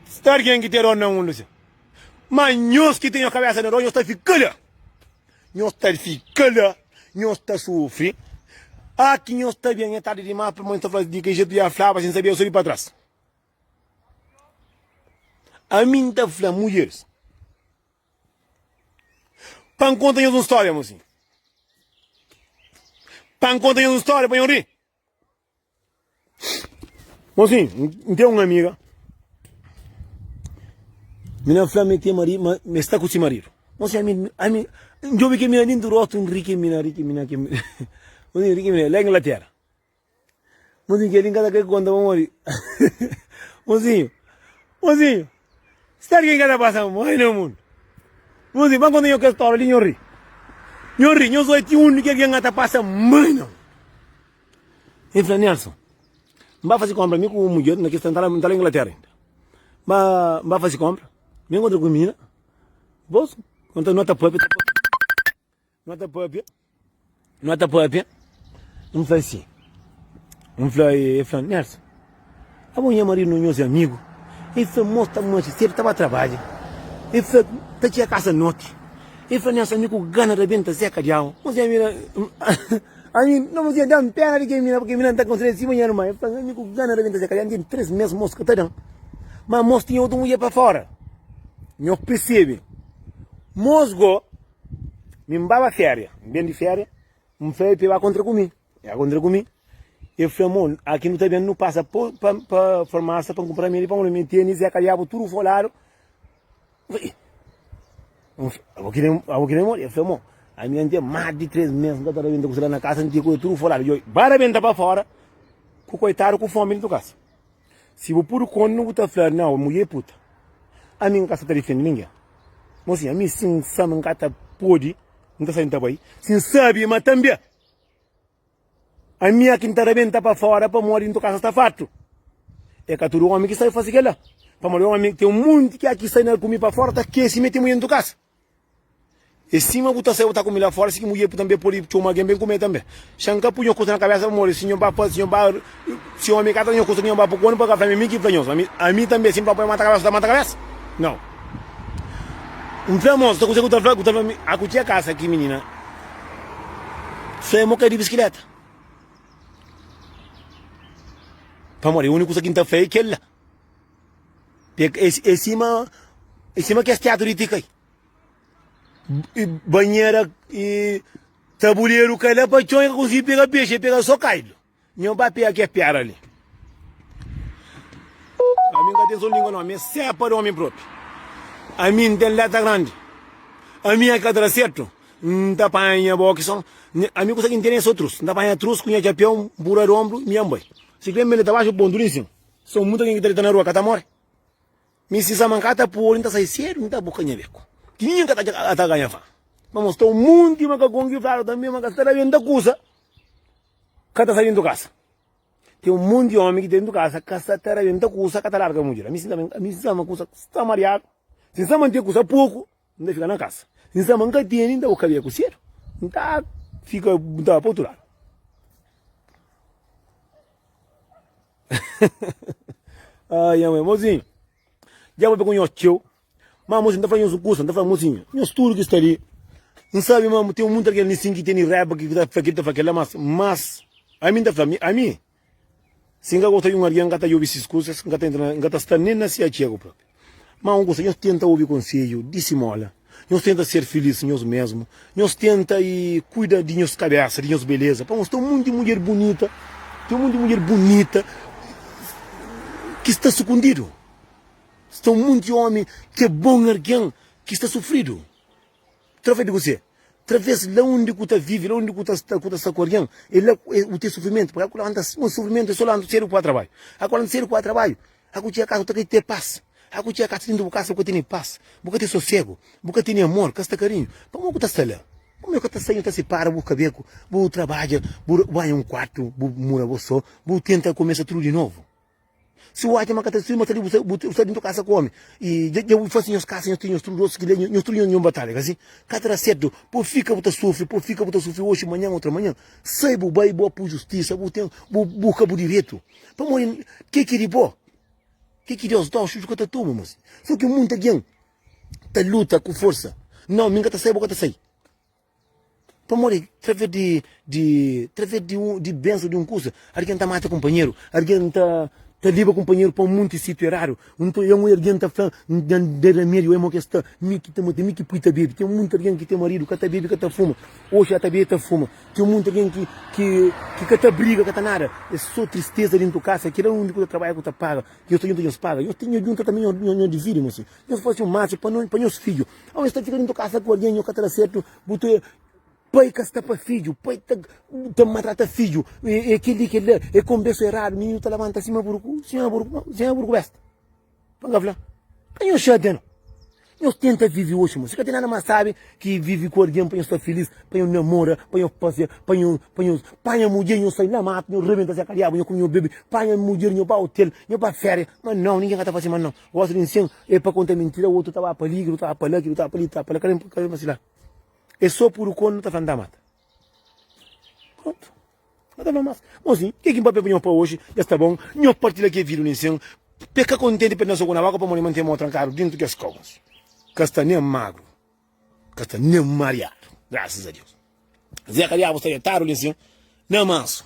sta algen ki ten dor na mundu si. Ma nhos ki ten nhos kabesa na dor nhos ta fika la. Nhos ta fika la, nhos ta sufri. Ah, ki nhos ta ben, é tardi dimás pa mãe ta fla di ki jetu dja flaba sin sabia, eu sou di pa tras. Ami N ta fla mudjeris, pa N konta nhos un stória, mosinhu. Pa N konta nhos un stória pa nhos ri. Mosinhu, N ten un amiga, mina fla ma e ten maridu, ma e sta ku si maridu. Mosinhu, ami, ami, N djobe kel mina dintu rostu, N ri kel mina, ri kel mina, kel mina. Mosinhu, ri kel mina, la Inglatera. Mosinhu, kel li N ka ta kre konta pamodi. Mosinhu, mosinhu, sta algen ka ta pasa mai na mundu. Mosinhu, ba konta nho kel stória li, nho ri. Nho ri, nho odja ti undi ki algen ka ta pasa mai na mundu. El fla, Nelson, N ba faze konpra mi ku un mudjer na kes N ta la Inglatera inda. N ba faze konpra, mi nkontra ku un minina, dipôs no ta papia, no ta papia, no ta papia, N fla si, N fla, el fla, Nelson, abo nha maridu nhos é amigu? El fla, Mos ta manxe sedu, ta ba trabadja. El fla, ta txiga kasa noti. El fla, Nelson, ami ku gana rabenta zeka di agu. Mos nha mina. Ami, no mos da-m pena di kel mina, purki mina N ta konsidera sima nha irma. El fla, Ami ku gana rabenta zeka di agu, N ten 3 mes mos ka ta da-m. Ma mos tinha otu mudjer pa fora. Nho persebe. Mos go, mi N baba feria, N ben di feria, N fla el pa el ba kontra ku mi. El ba kontra ku mi, el fla, Mo, aki nu ta ben, nu pasa pa, pa, pa farmasa pa N kunpra ramedi pa N mi tene zeka di agu tudu foladu. N fla, Ih, Abo ki nem, abo ki nem modi? El fla, mo, ami N ten más di 3 mes N ka ta rabenta kusa la na kasa, N ten kusa tudu foladu. Djoi, ba rabenta pa fora ku koitadu ku fomi dentu kasa. Si bu pudu konu bu ta fla nau mudjer é puta. Ami N ka sa ta difende ningen. Mosinhu, ami si N sa ma N ka ta pode, N ta sai N ta bai. Si N sabe ma tanbe ami é ki N ta rabenta pa fora pamodi N kasa sta fartu. É ka tudu omi ki sabe fase kela. Pamodi omi ten munti ki ki sai na kume pa fora ta kese mete mudjer ntu kasa. É sima bu ta sai bu ta kume la fora si ki mudjer tanbe pode txoma algen ben kume tanbe. Xa N ka pui nhos kusa na kabesa pamodi si nho ba fase si nho ba si omi ka ta nhos kusa ki nho ba pui konu pa ka fla ma é mi ki fla nhos. Ami ami tanbe si N fla pa mata kabesa bu ta mata kabesa? Nau. N fla mos ta kusa ku ta fla ku ta fla mi a ku txia kasa ki minina fla mo kai di bisikileta. Pamodi uniku kusa ki N ta fla é kel la. É sima é sima kes tiatru di ti kai. Banhera i tabuleru kai la pa txon e ka konsigi pega pexi, e pega so kaidu. Nho ba pega kes pedra li. Ami N ka ten so lingua no, ami é sepa di omi propi. Ami N ten leta grandi. Ami é ka ta da sertu, N ta panha nha boki son. Ami kusa ki N tene é so trus. N ta panha trus ku nha txapeu, N pura di ombru, mi N bai. Si kre N mete ta baxu pontu li nsin. So muita algen ki ta dita na rua ka ta more. Mi si sama N ka ta pode, N ta sai sedu, N ta buka nha beku. Ki ningen ka ta ta ganha fama. Pamodi sta un monti makakon ki fladu tanbe ma ka sta da benta kusa, ka ta sai dentu kasa. Ten un monti omi ki dentu kasa ka sta ta rabenta kusa, ka ta larga mudjer. Ami si ami si sama kusa sta mariadu. Si N sta mante kusa poku, N ta fika na kasa. Si N sama N ka tene, N ta buka beku sedu. N ta fika, N ta ba pa utru ladu. Ai, nha mãe, mozinho, dja papia ku nhos txeu, ma mozinho, N ta fla nhos un kusa, N ta fla mozinho, nhos tudu ki sta li, N sabe ma ten munti algen li sin ki tene raiba ki ta fla kel, ta fla kel la, mas, mas, ami N ta fla, ami, si N ka gosta di un algen, N ka ta djobe sis kusas, N ka ta entra na, N ka ta sta nen na si atxegu propi. Má un kusa, nhos tenta obi konsedju di simóla, nhos tenta ser filís nhos mésmu, nhos tenta i kuida di nhos kabésa, di nhos beleza. Pamodi sta un monti mudjer bunita, ten un monti mudjer bunita ki sta sukundidu. Sta un monti ómi ki é bon algen ki sta sufridu. Trafé di kuzê? Traves la undi ku ta vive, la undi ku ta sta, ku ta sta ku algen, é la ku bu ten sufrimentu. Pabia ku lanta, un sufrimentu é so lanta sedu ku ba trabadju. A ku lanta sedu ku ba trabadju, a ku txiga kasa bu ta ka ten pas. A ku txiga kasa dintu bu kasa bu ka tene pas, bu ka ten sosegu, bu ka tene amor, ka sta karinhu. Pamodi ku ta sta la? Pamodi ku ta sta nhu ta sipara bu kabeku, bu trabadja, bu banha un kuartu, bu mura bo so, bu tenta kumesa tudu di novu. Si bu atxa ma ka ta sirbi, ma sta li bu sta bu sta dintu kasa ku omi i dja dja bu fasi nhos kasa, nhos ten nhos tudu dosi ki li, nhos tudu nhos nhos batalha, ka si? Ka ta da sertu, po fika bu ta sufri, po fika bu ta sufri oxi, manhan, otra manhan. Sai bu bai, bu apu justisa, bu ten bu buka bu direitu. Pamodi ke ki di bo, ke ki Deus dau, xuxu ka ta toma, mosi. So ki munti algen ta luta ku forsa, nau, mi N ka ta sai, bo ka ta sai. Pamodi traves di di traves di un di bensu di un kusa, algen ta mata kunpanheru, algen ta ta leba kunpanheru pa un monti sitiu eradu. Nton e un algen ta fla, N da ramedi, oi mo ki es sta, mi ki ta mata, mi ki pui ta bebe. Ten monti algen ki ten maridu ka ta bebe, ka ta fuma, oxi ta bebe ta fuma. Ten monti algen ki ki ki ka ta briga, ka ta nada, é so tristeza dentu kasa. Kila undi ku ta trabadja ku ta paga, nhos ta djunta nhos paga, nhos ten nhos djunta tanbe nhos nhos dividi mosi. Nhos fase un matxu pa pa nhos fidju. Au nhos ta fika dentu kasa ku algen, nhos ka ta da sertu, bu ta pai ka sta pa fidju, pai ta ta maltrata fidju, e kel-li kel-la, e konbersu eradu, mininu ta labanta sima buruku, sima buruku, sima buruku besta. Pa N ka fla? Ka nhos xatia nau. Nhos tenta vivi oxi, mo. Si ka ten nada mas sabi ki vivi ku algen pa nhos sta filis, pa nhos namora, pa nhos pasia, pa nhos pa nhos panha mudjer, nhos sai na matu, nhos rebenta se kadiabu, nhos kume, nhos bebe, panha mudjer, nhos ba otel, nhos ba feria. Ma nau, ningen ka ta fasi ma nau. Gosta di nsin é pa konta mintira, otu ta ba pa li, otu ta ba pa la, otu ta ba pa li, otu ta ba pa la, ka ben ka ben fasila. É so puru konu ta fla nta mata. Prontu. Ka ta fla mas. Mosinhu, ke ki N papia pa nho pa oxi, dja sta bon. Nho partilha ke vídiu li nsin, pe ka kontenti pe na soku na baka pamodi mantê mo trankadu dintu kes kobas. Ka sta nen magru, ka sta nen mariadu, grasas a Deus. Zeka diabu sta detadu li nsin, na mansu.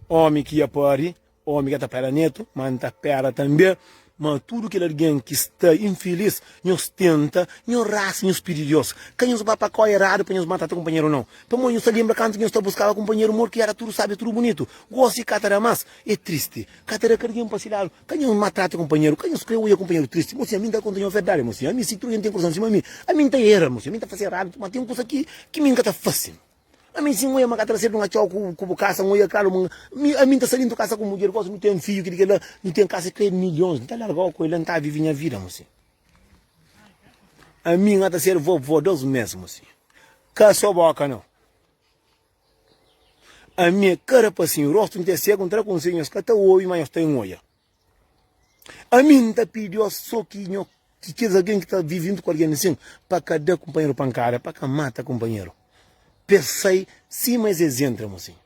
Omi ki ia pari, omi ka ta pera netu, ma N ta pera tanbe ma tudu kel algen ki sta infilis, nhos tenta, nhos rasa, nhos pidi Deus, ka nhos ba pa kau eradu pa nhos matata kunpanheru nau. Pamodi nhos ta lenbra kantu nhos ta buskaba kunpanheru mor ki era tudu sabi, tudu bunitu. Gosi ka ta da mas, e tristi. Ka ta da ka algen pa si ladu. Ka nhos matrata kunpanheru, ka nhos kre oia kunpanheru tristi. Mosinhu, ami N ta konta nhos verdadi, mosinhu, ami si tudu algen ten kurason sima mi, ami N ta era, mosinhu, ami N ta fasi eradu, ma ten kusa ki ki mi N ka ta fasi. Ami si N oia ma ka ta da sertu N atxau ku bu kasa N oia klaru ma mi ami N ta sta dintu kasa ku mudjer gosi nu ten fidju kili kila nu ten kasa kre milhons N ta largau ku el N ta vivi nha vida mosi Ami N ta ser vovó dos mes mosi Ka so boka nau Ami é ka rapasinhu rostu N ten segu N ta da konsedju nhos ka ta obi ma nhos ta N oia. Ami N ta pidi Deus so ki nho ki kes algen ki ta vive juntu ku algen asin pa ka da kunpanheru pankada, pa ka mata kunpanheru, pa es sai sima es es entra, mosinhu.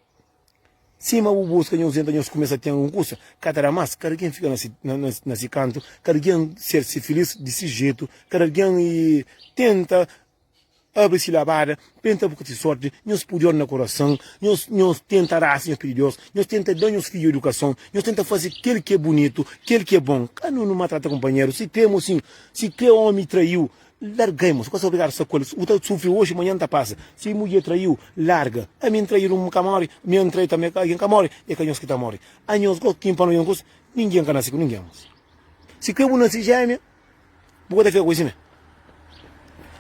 Sima bu buska nhos entra nhos kumesa ten algun kusa, ka ta da mas, kada algen fika na si na si kantu, kada algen ser si filis di si jetu, kada algen tenta Abri si labada, penta bu ka ti sorti, nhos pui dor na korason, nhos nhos tenta rasa, nhos pidi Deus, nhos tenta da nhos fidju edukason, nhos tenta fase kel ki é bunitu, kel ki é bon. Ka nu nu maltrata kunpanheru, si kre mosinhu, si kre omi traiu, largai mosi, ku ka sta obrigadu sta ku el, bu ta sufri oxi, manhan ta pasa. Si mudjer traiu, larga. Ami N traidu, N ka mori, mi N trai tanbe, algen ka mori, é ka nhos ki ta mori. Anhos go, kin pa no nhos, ningen ka nase ku ningen mosi. Si kre bu nase jémia. Bu ka ta fika ku si mé?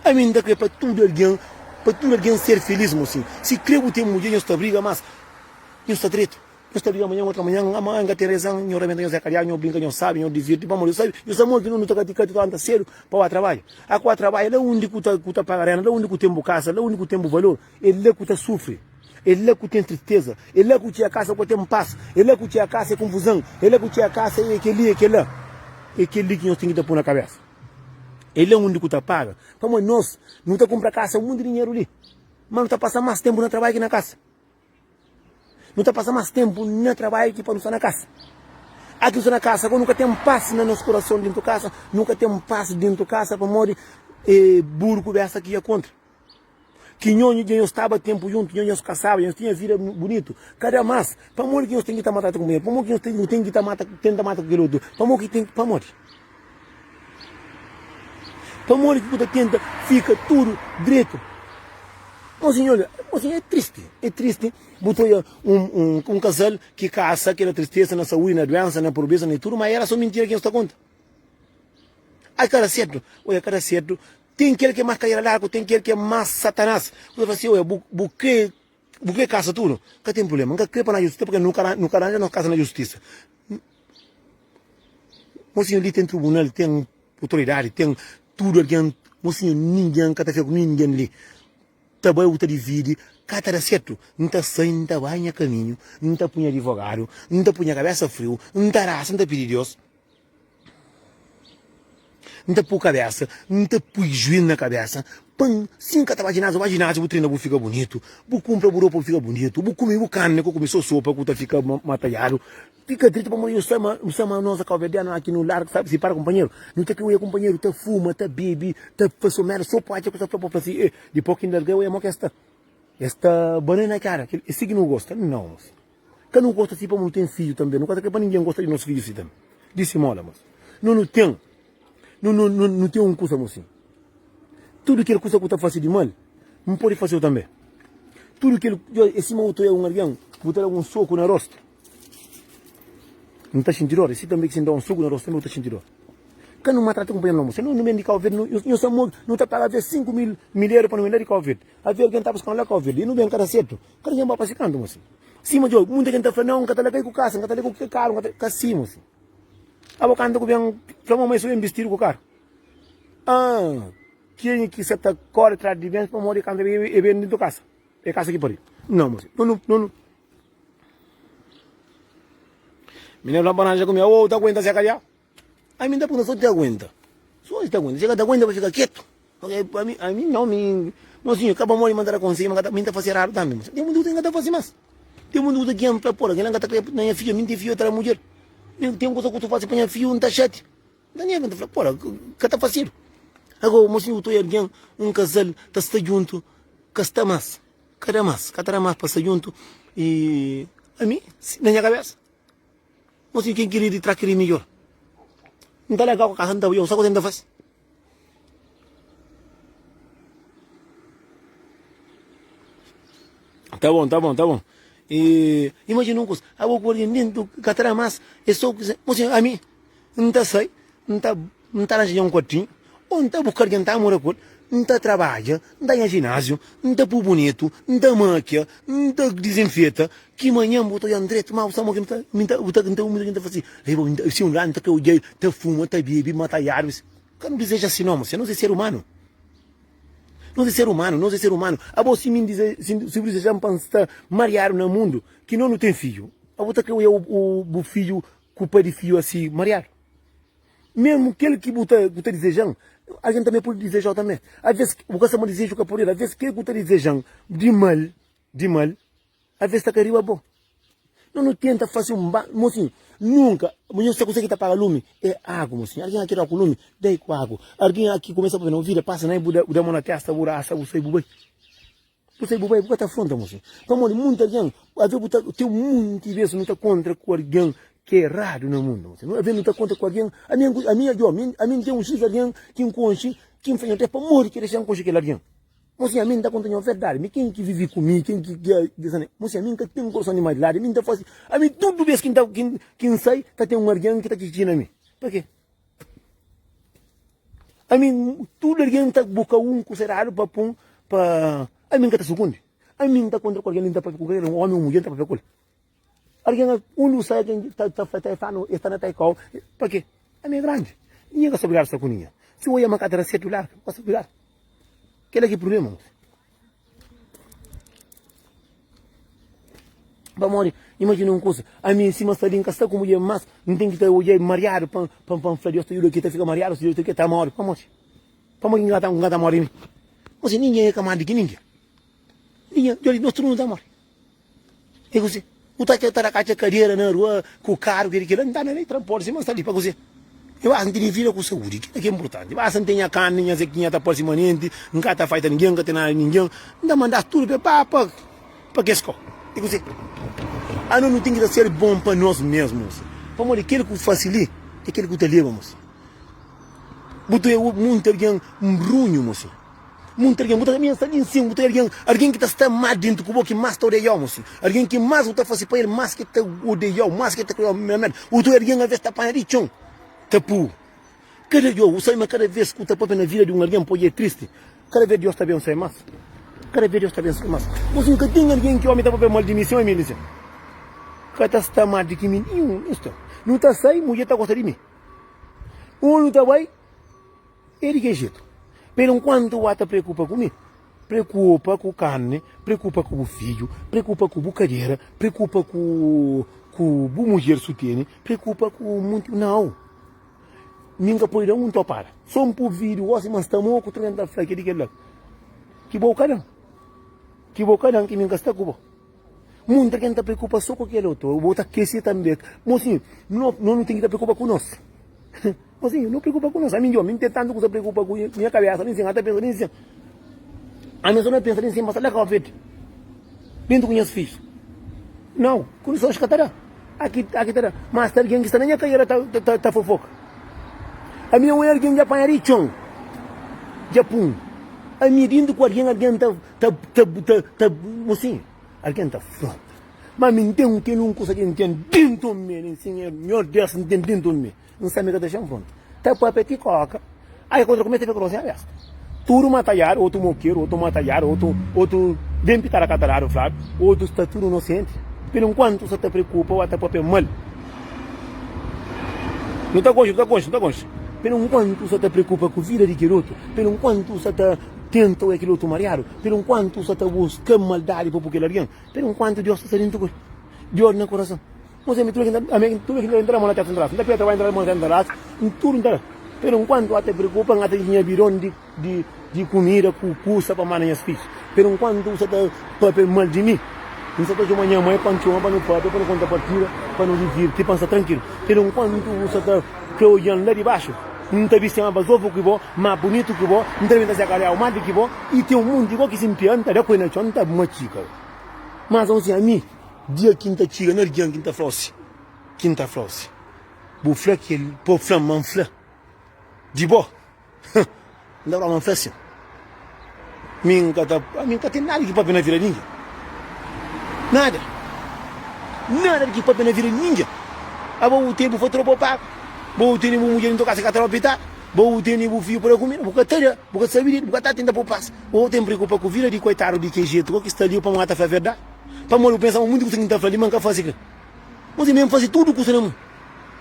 Ami N ta kre pa tudu algen, pa tudu algen ser filis, mosinhu. Si kre bu ten mudjer, nhos ta briga, mas nhos ta dretu. Nhos ta briga manhan, otra manhan, ama N ka ten rezan, nho rabenta nhos é kadiadu, nho brinka, nho sabi, nho divirti. Pamodi nhos sabi, nhos amor ki nu ta kati kati ta sedu pa ba trabadja. A ku ba trabadja, la undi ku ta ku ta paga renda, la undi ku ten bu kasa, la undi ku ten bu valor, é la ku ta sufri. É la ku ten tristeza, é la ku txia kasa ku ka ten pas, é la ku txia kasa é konfuzan, é la ku txia kasa é kel-li, é kel-la. É kel-li ki nhos ten ki ta poi na kabésa. É la undi ku ta paga. Pamodi nos, nu ta kunpra kasa monti dinheru li, má nu ta pasa más ténpu na trabadju ki na kasa. Nu ta pasa más ténpu na trabadju ki pa nu sta na kasa. Aki nu sta na kasa, nu ka ten pas na nos kurason déntu kasa, nu ka ten pas déntu kasa pamodi é buru ku besta ki ia kontra. Ki nho dja nhos staba tenpu djuntu, nho nhos kasaba, nhos tinha vida bunitu. Kada mas, pamodi ki nhos ten ki ta mata kunpanheru? Pamodi ki nhos ten, ten ki ta mata, tenta mata ku kel otu? Pamodi ki ten, pamodi? Pamodi ki bu ta tenta fika tudu dretu? Mosinhu, olha, mosinhu, é tristi, é tristi bu ta odja un, un, un kasal ki kasa, ki na tristesa, na saúdi, na duensa, na pobreza, na tudu, ma era so mintira ki nhos ta konta. Ai, kada sertu, olha, kada sertu Ten kel ki é más kadera largu, ten kel ki é más satanás. Bu ta fla si, oia, bu, bu kre, bu kre kasa tudu? Ka ten prubléma. N ka kre pa na justisa, purke nu ka, nu ka ranja nos kasa na justisa. Mosinhu, li ten tribunal, ten otoridadi, ten tudu algen. Mosinhu, ningen ka ta fika ku ningen li. Ta bai bu ta dividi, ka ta da sertu. N ta sai, N ta bai nha kaminhu, N ta pui nha adivogadu, N ta pui nha kabésa friu, N ta rasa, N ta pidi Deus. N ta pui kabesa, N ta pui juiz na kabesa pa N, si N ka ta ba jináziu, ba jináziu bu trena bu fika bunitu, bu kunpra bu ropa bu fika bunitu, bu kume bu karni ku kume so sopa ku ta fika mataiadu, fika dritu pamodi nu sta ma, nu sta ma nos kauverdianu aki nu larga sabi sipara kunpanheru, nu ta kria kunpanheru ta fuma, ta bebe, ta fase merda so pa atxa ku ta fla pa fla si, eh, dipos ki N larga oia mo ki es sta, es sta banai na kara, é si ki nu gosta? Nau. Ka nu gosta si pamo nu ten fidju tanbe. Nu ka ta kre pa ningen gosta di nos fidju si tanbe. Di si moda, mos. No nu ten, no no no nu ten un kusa mosin. Tudu kel kusa ku ta fasi di mal, N pode faseu tanbe. Tudu kel, é sima bu ta oia un algen, bu ta da un soku na rostu, N ta xinti dor. É si tanbe ki si N da un soku na rostu tanbe bu ta xinti dor. Ka nu maltrata kunpanheru no, mos. No nu ben di Kau Verdi, no no sta movi, no ta paga aves 5000 mil eru pa nu ben la di Kau Verdi. Aves algen ta buska-nu la Kau Verdi i nu ben ka da sertu. Kada ken ba pa si kantu, mosi. Sima djo, munta ken ta fla, nau, N ka ta la kai ku kasa, N ka ta la kai ku karu, N ka ta. Ka si, mosi. Abo kanta ku ben fla mamai so ben bistidu ku karu. Ah, kenha ki sa ta kore tras di ben pamodi kanta ben e ben dentu kasa. E kasa ki pari. Nau, mosi. No, no, no, no. Mininu fla, Bananja ku mi, awo, ta aguenta se kadiau? Ami N ta pergunta, so ti aguenta? So ti aguenta? Si ka ta aguenta pa fika ketu. Ami, ami nau, mi, mosinhu, ka pamodi ma N ta da konsedju, ma mi N ta fasi eradu tambi, mosinhu. Ten munti kusa ki N ka ta fasi mas. Ten munti kusa ki N fla, pora, kila N ka ta kre na nha fidju, ami N ten fidju, el ta da mudjer. Ten kusa ku tu fasi pa nha fidju, N ta xati. N ta nega, N ta fla, pora, ka ta fasidu. Agora, mosinhu, bu ta oja algen, un kazal ta sta djuntu, ka sta mas, ka da mas, ka ta da mas pa sta djuntu. I ami, na nha kabesa. Mosinhu ken ki ri di tra ki ri midjor. N ta largau ka kasa N ta bai, sa kuzê N ta fasi? Ta bon, ta bon, ta bon. E imajina un kusa, abo ku algen dentu ka ta da mas, e so kuzê? Mosinhu ami N ta sai, N ta N ta ranja nha un kuartinhu, o N ta buska algen N ta mora ku el. N ta trabadja, N ta nha jináziu, N ta pui bunitu, N ta makia, N ta dizinfeta, ki manhan bu ta odja-m dretu, má bu sabe mo ki N ta, mi ta, bu ta, N ta, N ta fase, si un ladu N ta krê odja-l ta fuma, ta bebe, mataiadu. Ka nu dizeja si no, mosinha, nos é ser umanu. Nos é ser umanu, nos é ser umanu. Abo si mi dize, si bu dizeja-m pa N sta mariadu na mundu, ki no nu ten fidju, abo ta krê odja bu fidju ku pai di fidju asi mariadu? Mesmu kel ki bu ta bu ta dizejan, algen tanbe pudi dizejau tanbe. Aves, bu ka sta ma dizeju ka pudi, aves kel ku ta dizejan di mal, di mal, aves ta kai riba bo. No no tenta fasi un ba, mosinhu, nunka, nhos sa kuse ki ta paga lumi? É agu, mosinhu. Algen aki da ku lumi, dai ku agu. Algen aki kumesa papia na vida, pasa na el, bu da, bu da mon na testa, bu rasa, bu sai, bu bai. Bu sai bu bai, bu ka ta afronta mosi. Pamodi munti algen, aves bu ta ten munti bes nu ta kontra ku algen ki é eradu na mundu mosi. Aves nu ta kontra ku algen, ami ami djo, ami ami n ten un xis algen ki n konxi, ki n fla nho pamodi ki dexa-m konxi kel algen. Mosi ami n ta konta nho verdadi, mi ken ki vivi ku mi, ken ki mosi ami n ka ten koroson di maldadi, ami n ta fasi, ami tudu bes ki n ta ki n sai ta ten un algen ki ta txitxi na mi. Pake? Ami tudu algen ta buka un kusa eradu pa pun pa ami n ka ta sukundi. Ami n ta kontra ku algen li n ta papia ku kel omi o mudjer n ta papia ku el. Algen undi bu sai algen ta ta ta fla e sta na tai kau pa ke? Ami é grandi ningen ka sta obrigadu sta ku ningen. Si oia ma ka ta da sertu larga ka sta obrigadu. Kila ki prublema. Pamodi, imajina un kusa, ami sima sta li, N ka sta ku mudjer, mas N ten ki ta odja mariadu pa pa N fla Deus ta juda ki ta fika mariadu, si Deus ta ki ta móre. Pamodi? Pamodi ki N ka ta N ka ta móre mi? Gosi, ningen é ka más di ki ningen. Ningen, djobe, nos tudu nu ta móre. E kuzê? Bu ta ta da katxa kadera na rua ku karu keli kila, N ta na lei transporti sima N sta li pa kuzê? E basta N tene vida ku saúdi, kila ki é nportanti. Basta N ten nha karni, nha zekinha ta parse manenti, N ka ta faita ningen, N ka ten nada di ningen, N ta manda-s tudu pa ba pa pa kes kau. E kuzê? Anos nu ten ki ta ser bon pa nos mesmu, pamodi kel ku fasi li é kel ku ta leba, mosi. Bu ta munti algen runhu, mosi. Munti algen, bu ta pensa li nsin, bu ta algen, algen ki ta sta más dentu ku bo ki más ta odeiau, mosi. Algen ki más bu ta fasi pa el, más ki ta odeiau, más ki ta kriau merda. Otu algen alvês ta panha di txon, ta pui. Kada dia, bu sabe ma kada vês ku ta papia na vida di un algen pode é tristi, kada vês Deus ta abensua más. Kada vês Deus ta abensua más. Mosi, ka ten algen ki omi ta papia mal di mi, sin omi li sin. Ka ta sta más di ki mi, ninhun, nu sta. Nu ta sai, mudjer ta gosta di mi. Un nu ta bai. É di ki jetu? Pero nkuantu bu ta preokupa ku mi, preokupa ku karni, preokupa ku bu fidju, preokupa ku bu kadera, preokupa ku ku bu mudjer su tene, preokupa ku munti. Nau! Mi N ka pode da un topada. So N pui vidu gosi ma N sta moku, tudu algen ta fla kel-li kel-la. Ki bo ka dan. Ki bo ka dan ki mi N ka sta ku bo. Munti algen ta preokupa so ku kel otu. Bo ta kese tanbe. Mosinhu, no no ten ki ta preokupa ku nos. Mosinhu, no preokupa ku nos. Ami djo, mi N ten tantu kusa preokupa ku nha kabesa, nin sin ata pensa nin sin. Ami so na pensa nin sin pasa la Kau Verde, dentu ku nhas fidjus. Nau, kondisons ka ta da. Aki, aki ta da. Mas ta algen ki sta na nha kaiera ta, ta, ta fofoka. Ami un algen dja panha di txon, dja pun. Ami dintu ku algen, algen ta, ta, ta, ta, ta, mosinhu, algen ta fronta. Ma mi N ten kel un kusa ki N ten dintu mi, nin sin e Nhor Deus N ten dintu mi. N sabe ka ta dexa-m fronta. Ta papia ti koka. Ai kontra kumesa ta fika rosi na besta. Tudu mataiadu, otu mokeru, otu mataiadu, otu, otu ben pitadu kataradu fladu, otu sta tudu nosenti. Pero nkuantu sa ta preokupa o ta papia mal. Nu ta konxe, nu ta konxe, nu ta konxe. Pero nkuantu sa ta preokupa ku vida di kel otu, pero nkuantu sa ta tenta oja kel otu mariadu, pero nkuantu sa ta buska maldadi pa pui kel algen, pero nkuantu Deus ta sta dentu ku el. Deus na kurason. Mos ami tudu ki ami tudu ki ta entra mo na testa ntra-s. N ta peta bai entra mo na testa ntra-s. N tudu nta da. Pero nkuantu ata preokupa N ata nha bidon di di di kumida ku kusa pa manda nhas fidjus. Pero nkuantu bu sa ta papia mal di mi, N sa ta txoma nha mai pa N txoma pa nu papia, pa nu konta partida, pa nu divirti, pa N sta trankilu. Pero nkuantu bu sa ta kre odja-m la di baxu, N ta bisti ma bazofu ki bo, ma bunitu ki bo, N ta benta seka real ma di ki bo, i ten un monti go ki si N pia N ta da ku el na txon, N ta matxika. Mas onsi ami. Dia ki N ta txiga na algen ki N ta fla-u si, ki N ta fla-u si. Bu fla kel pa bu fla-m ma N fla di bo. N ta fla-u ma N fla sin. Mi N ka ta, ami N ka ten nada ki papia na vida di ningen. Nada. Nada di ki papia na vida di ningen. Abo bu ten bu fatura pa bu paga. Bo bu tene bu mudjer intoka si ka ta opita. Bo bu tene bu fiju pa da kumida, bu ka ta da, bu ka sabi di, bu ka ta tenta po pas. Bo ten preokupa ku vida di koitadu di ke jetu ko ki sta li pamodi ta fla verdadi. Pamodi bu pensa ma munti kusa ki N ta fla li ma N ka fasi kila. Bo si mi N fasi tudu kusa na mundu.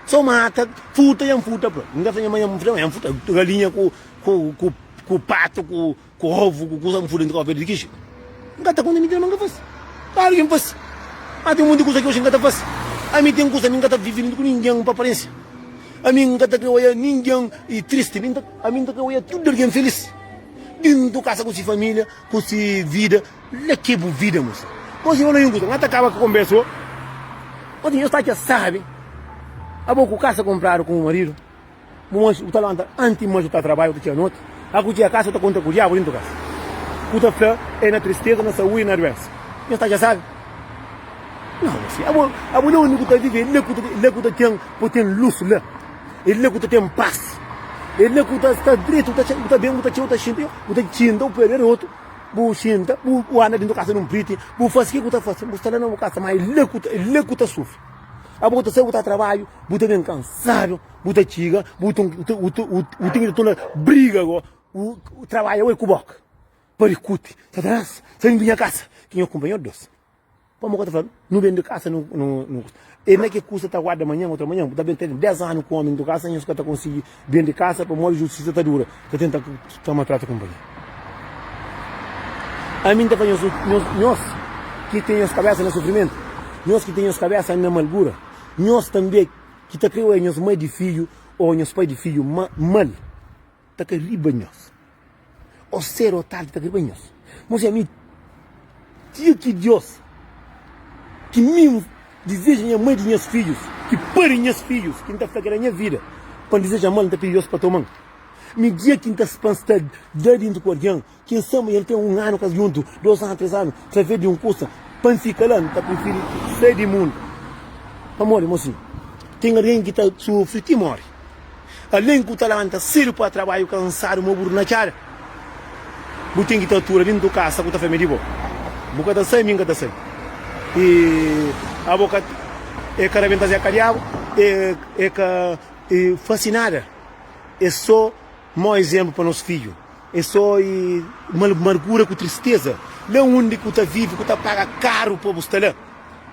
So mata, furta ya N furta pa. N ka fla nha ma nha fla ma nha furta galinha ku ku ku ku patu ku Ku ovu, ku kusa, N fura N tropa di ki jetu? N ka ta konta mintira ma N ka fasi. Klaru ki N fasi. Ma ten monti kusa ki oxi N ka ta fasi. Ami ten kusa, ami N ka ta vivi ku ningen pa aparensia. Ami N ka ta kre oia ningen i tristi. Ami N ta kre oia tudu algen felis. Dintu kasa ku si familia, ku si vida. La ki bu vida, mosi. Mosi, N fala un kusa, N ka ta kaba ku konbersa o. Mosi, nhos ta atxa sabi, abo ku kasa kunpradu ku bu maridu. Bu manxi, bu ta lanta anti manxi, bu ta trabadja, bu ta txega noti. A ku txega kasa, bu ta kontra ku diabu dintu kasa. Bu ta fla, É na tristeza, na saúdi, na duensa. Nhos ta dja sabi? Nau, nha fidju. Abo, abo la undi ku ta vive, é la ku ta, é la ku ta ten, bu ten lus la. É la ku ta ten pas. É la ku ta sta dretu, bu ta bu ta ben, bu ta txeu, bu ta xinti, bu ta xinta, bu perde otu, bu xinta, bu bu anda dintu kasa nunpriti, bu fasi ke ku ta fasi, bu sta la na bu kasa, ma é la ku ta, é la ku ta sufri. Abo ku ta sai, bu ta trabadju, bu ta ben kansadu. Bu ta txiga, bu ta bu ten ki torna briga go, bu trabadja oi ku boka pa dikuti, Satanás, sai di nha kasa, ki nha kunpanheru Deus. Pamodi ku ta fla, nu ben di kasa nu nu e na ki kusa ta guarda manhan otra manhan, bu ta ben ten des anu ku omi ntu kasa, nhos ka ta konsigi ben di kasa pamodi justisa ta dura, ta tenta ta maltrata kunpanheru. Ami N ta fla nhos, nhos nhos ki ten nhos kabesa na sufrimentu, nhos ki ten nhos kabesa na malgura, nhos tanbe Ki ta kre oia nhos mai di fidju ô nhos pai di fidju ma mal ta kai riba nhos, ô sedu ô tardi ta kai riba nhos. Mos ami tia ki Dios ki mi dizeja nha mai di nhas fidjus, ki pari nhas fidjus, ki N ta fla ki era nha vida, pa N dizeja mal N ta pidi Dios pa toma-m. Mi dia ki N ta pa N sta la dintu ku algen Kin sa ma el ten un anu kas djuntu, dos anu, tres anu, traves di un kusa, pa N fika la, N ta prifiri sai di mundu. Pamodi, mosinhu, ten algen ki ta sufri ti móre. Algen ku ta lanta sedu pa trabadju kansadu ma buru na txada. Bu ten ki ta atura dintu kasa ku ta fla mi di bo. Bu ka ta sai, mi N ka ta sai. I abo ka e ka rabenta zeka diabu, e e ka e fasi nada. E so Mau izénplu pa nos fidju é sô margura ku tristeza. La undi ku ta vive, ku ta paga karu pa bu sta la,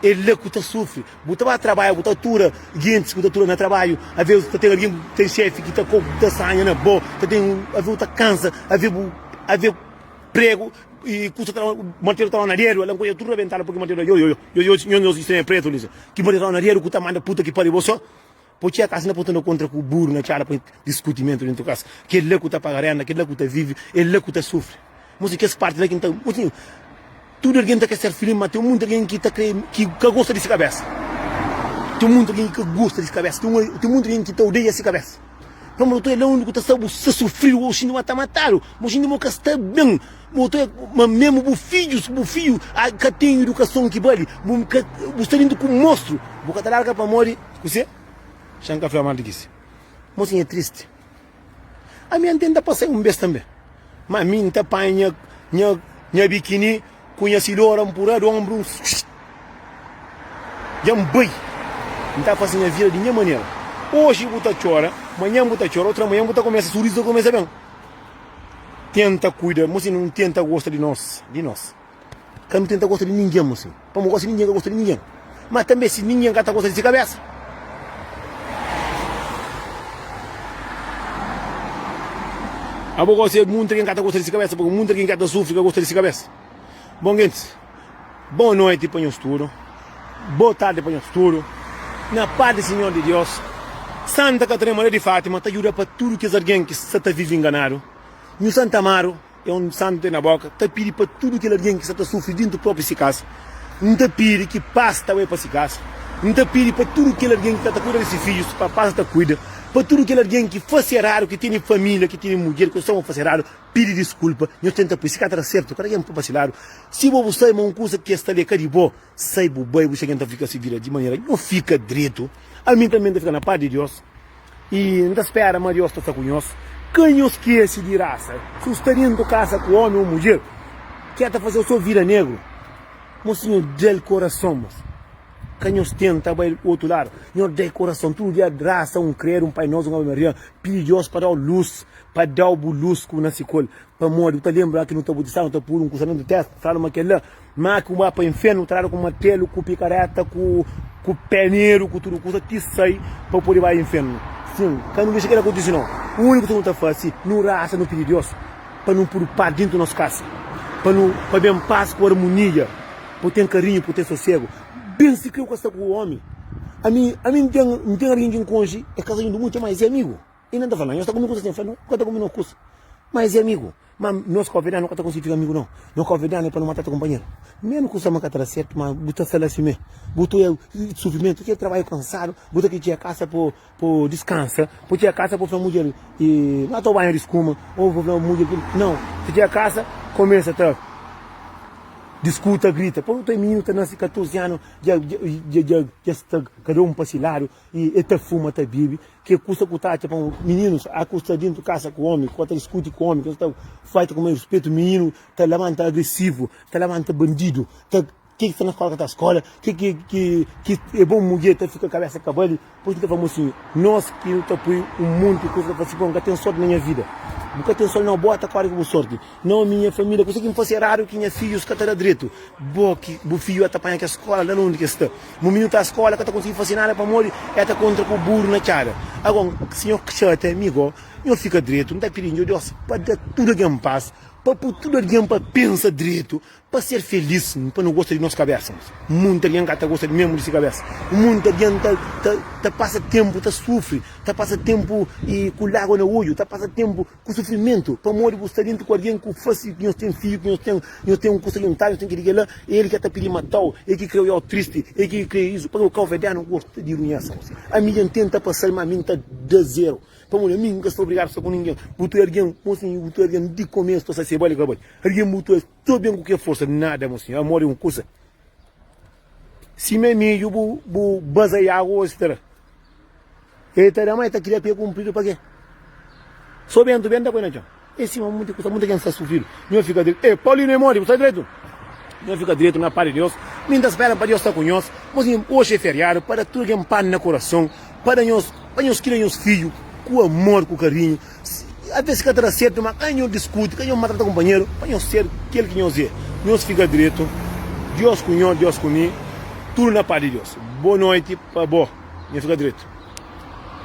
é la ku ta sufri. Bu ta ba trabadja, bu ta atura gentis ku ta atura na trabadju. Aves ta ten algen ku ten xefi ki ta ta sanha na bo, ta ten aves bu ta kansa, aves bu aves pregu i kusa ta martelu ta na dedu, ala nkoia tudu rabentadu purki martelu yo yo yo yo yo nhos ki pretu li ki martelu ta na dedu ku ta manda puta ki pari bo sô. Po txia kasa na po ta na kontra ku buru na txada pa diskutimentu dentu kasa. Kel la ku ta paga renda, kel la ku ta vivi, el la ku ta sufri. Mosi kes parti la ki nta, mosi tudu algen ta kre ser filis, ma ten munti algen ki ta kre, ki ka gosta di si kabesa. Ten munti algen ki ka gosta di si kabesa, ten munti algen ki ta odeia si kabesa. Pamodi bo ta la undi ku ta sta bu sta sufridu, bu xinti ma ta matadu, bu xinti ma bu ka sta ben, bu ta ma memu bu fidjus, bu fidju ka ten idukason ki bali, bu ka bu sta dentu ku mostru, bu ka ta larga pamodi. Kuzê? Xa N ka fla mal di kisi. Mosinha é tristi. Ami N tenta pasa un bes tanbe. Ma mi N ta panha nha nha bikini ku nha silora N puradu onbru N dja N bai. N ta fase nha vida di nha manera. Oji bu ta txora, manhan bu ta txora, otra manhan bu ta kumesa surizu ta kumesa ben. Tenta kuida, mosinha nu tenta gosta di nos, di nos. Ka nu tenta gosta di ningen, mosinhu. Pamodi gosi ningen ka gosta di ningen. Ma tanbe si ningen ka ta gosta di si kabesa. Abo gosi munti algen ka ta gosta di si kabesa, pamodi munti algen ka ta sufri ka gosta di si kabesa. Bon gentis, bon noiti pa nhos tudu, bo tardi pa nhos tudu. Na pas di Sinhor di Dios, Santa Katarina Maria di Fatima ta djuda pa tudu kes algen ki sa ta vive nganadu. Nhu Santa Amaru. É un santu ten na boka ta pidi pa tudu kel algen ki sta ta sufri dintu propi si kasa. N ta pidi ki pas ta bai pa si kasa. N ta pidi pa tudu kel algen ki ka ta kuida di si fidjus pa pas ta kuida. Pa tudu kel algen ki fasi eradu, ki tene familia, ki tene mudjer ki sta fasi eradu, pidi diskulpa. Nhos tenta pui si ka ta da sertu, kada algen pa si ladu. Si bo bu sai ma un kusa ki es sta li é ka di bo, sai bu bai bu xa algen ta fika si vida di manera nho fika dretu. Ami tanbe N ta fika na pas di Dios. I N ta spera ma Deus ta sta ku nhos. Ka nhos skese di rasa. Si bu sta dentu kasa ku omi o mudjer ki ta faze-u so vida negru, mosinhu, da-l korason, mos. Ka nhos tenta bai otu ladu. Nhos da korason tudu dia rasa un kredu, un Pai Nosso, un Ave Maria, pidi Deus pa dau lus, pa dau bu lus ku bu nasi ku el. Pamodi bu ta lenbra ki nu ta bautizadu, nu ta pudu un kusa dentu testa, fladu ma kel-la, ma ki bu ba pa infernu, bu ta dadu ku martelu, ku pikareta, ku ku peneru, ku tudu kusa ti sai pa bu pode bai infernu. Sin, ka nu dexa kel-la kontise nau. Uniku kusa ki nu ta fase, nu rasa, nu pidi Deus pa nu pudu pas dentu nos kasa, pa nu pa ben pas ku armonia, pa bu ten karinhu, pa bu ten sosegu. Ben si kre bu ka sta ku omi. Ami, ami N ten, N ten algen ki N konxe, e kasa djuntu mucha, ma es é amigu. I nan ta fla, Nhos ta kume kusa sin? N fla, No, nu ka ta kume nos kusa. Ma es é amigu. Ma nos kabuverdianu nu ka ta konsigi fika amigu nau. Nos kabuverdianu é pa nu matata kunpanheru. Menu kusa ma ka ta da sertu, ma bu ta sta la simé. Bu ta oja sufrimentu, kel trabadju kansadu, bu ta kre txega kasa pa pa diskansa, pa txega kasa pa fla mudjer i ma ta banha di skuma, o pa fla mudjer ki. Nau, ta txega kasa, kumesa ta diskuta, grita. Pa otu mininu ta nase 14 anu, dja dja dja sta kada un pa si ladu. I e ta fuma, ta bibi, ke kusa ku ta atxa pa un mininus a ku sta dintu kasa ku omi, ku ta diskuti ku omi, ku ta faita ku mai ruspetu, mininu ta labanta agresivu, ta labanta bandidu, ta ke ki sta na skola ka ta skola, ke ki ki ki e bon mudjer ta fika kabesa kabali, pur isu ta fla mosinhu, nos ki nu ta pui un monti kusa ta fla si, bon, N ka ten sorti na nha vida, bu ka ten sorti nau, bo ta kori ku bu sorti. Nau mi nha família, kusa ki N fase eradu ki nha fidjus ka ta da dretu. Bo ki bu fidju a ta panha kes skola la na undi ki es sta. Bu mininu ta skola ka ta konsigi fase nada pamodi e ta kontra ku buru na txada. Agon, si nho xatia mi go, nho fika dretu. N ta pidi nho Deus pa da tudu algen pas, pa pui tudu algen pa pensa dretu, Pa ser felis, pa nu gosta di nos kabésa. Monti algen ka ta gosta mésmu di se kabésa. Monti algen ta, ta, ta pasa ténpu ta sufri, ta pasa ténpu i ku lágua na odju, ta pasa ténpu ku sufrimentu pamodi bu sta dentu ku algen ku fla si nhos ten fidju, ki nhos ten, nhos ten un kusa juntadu, nhos ten kel-li, kel-la, el ki ta pidi matau, el ki krê oiau tristi, el ki krê isu. Pabia kauverdianu gosta di runhesa. Ami dja N tenta pasa-l, má mi N ta da zeru. Pamodi ami N ka sta obrigadu sta ku ningen. Bu ta algen, mosinhu, bu ta algen di komésu ta sai se bali ka bali. Algen bu ta ta ben ku ke forsa? Nada, mosinhu. Amor é un kusa. Sima midju bu bu baza agu osi ta da. El ta da ma el ta kria pé kunpridu pa ke? So bentu ben ta poi na txon. É sima munti kusa, munti ken sta sufridu. Nho fika dretu. E, Paulinu é modi? Bu sta dretu? Nho fika dretu na pas di Deus. Mi N ta spera pa Deus sta ku nhos. Mosinhu, oxi é feriadu pa da tudu algen pas na kurason. Pa da nhos, pa nhos kria nhos fidju ku amor, ku karinhu. Alvês ka ta da sertu, má ka nhos diskuti, ka nhos maltrata kunpanheru, pa nhos ser kel ki nhos é. Nhos fika dretu. Deus ku nhos, Deus ku mi, tudu na pas di Deus. Bo noiti pa bo. Nhos fika dretu.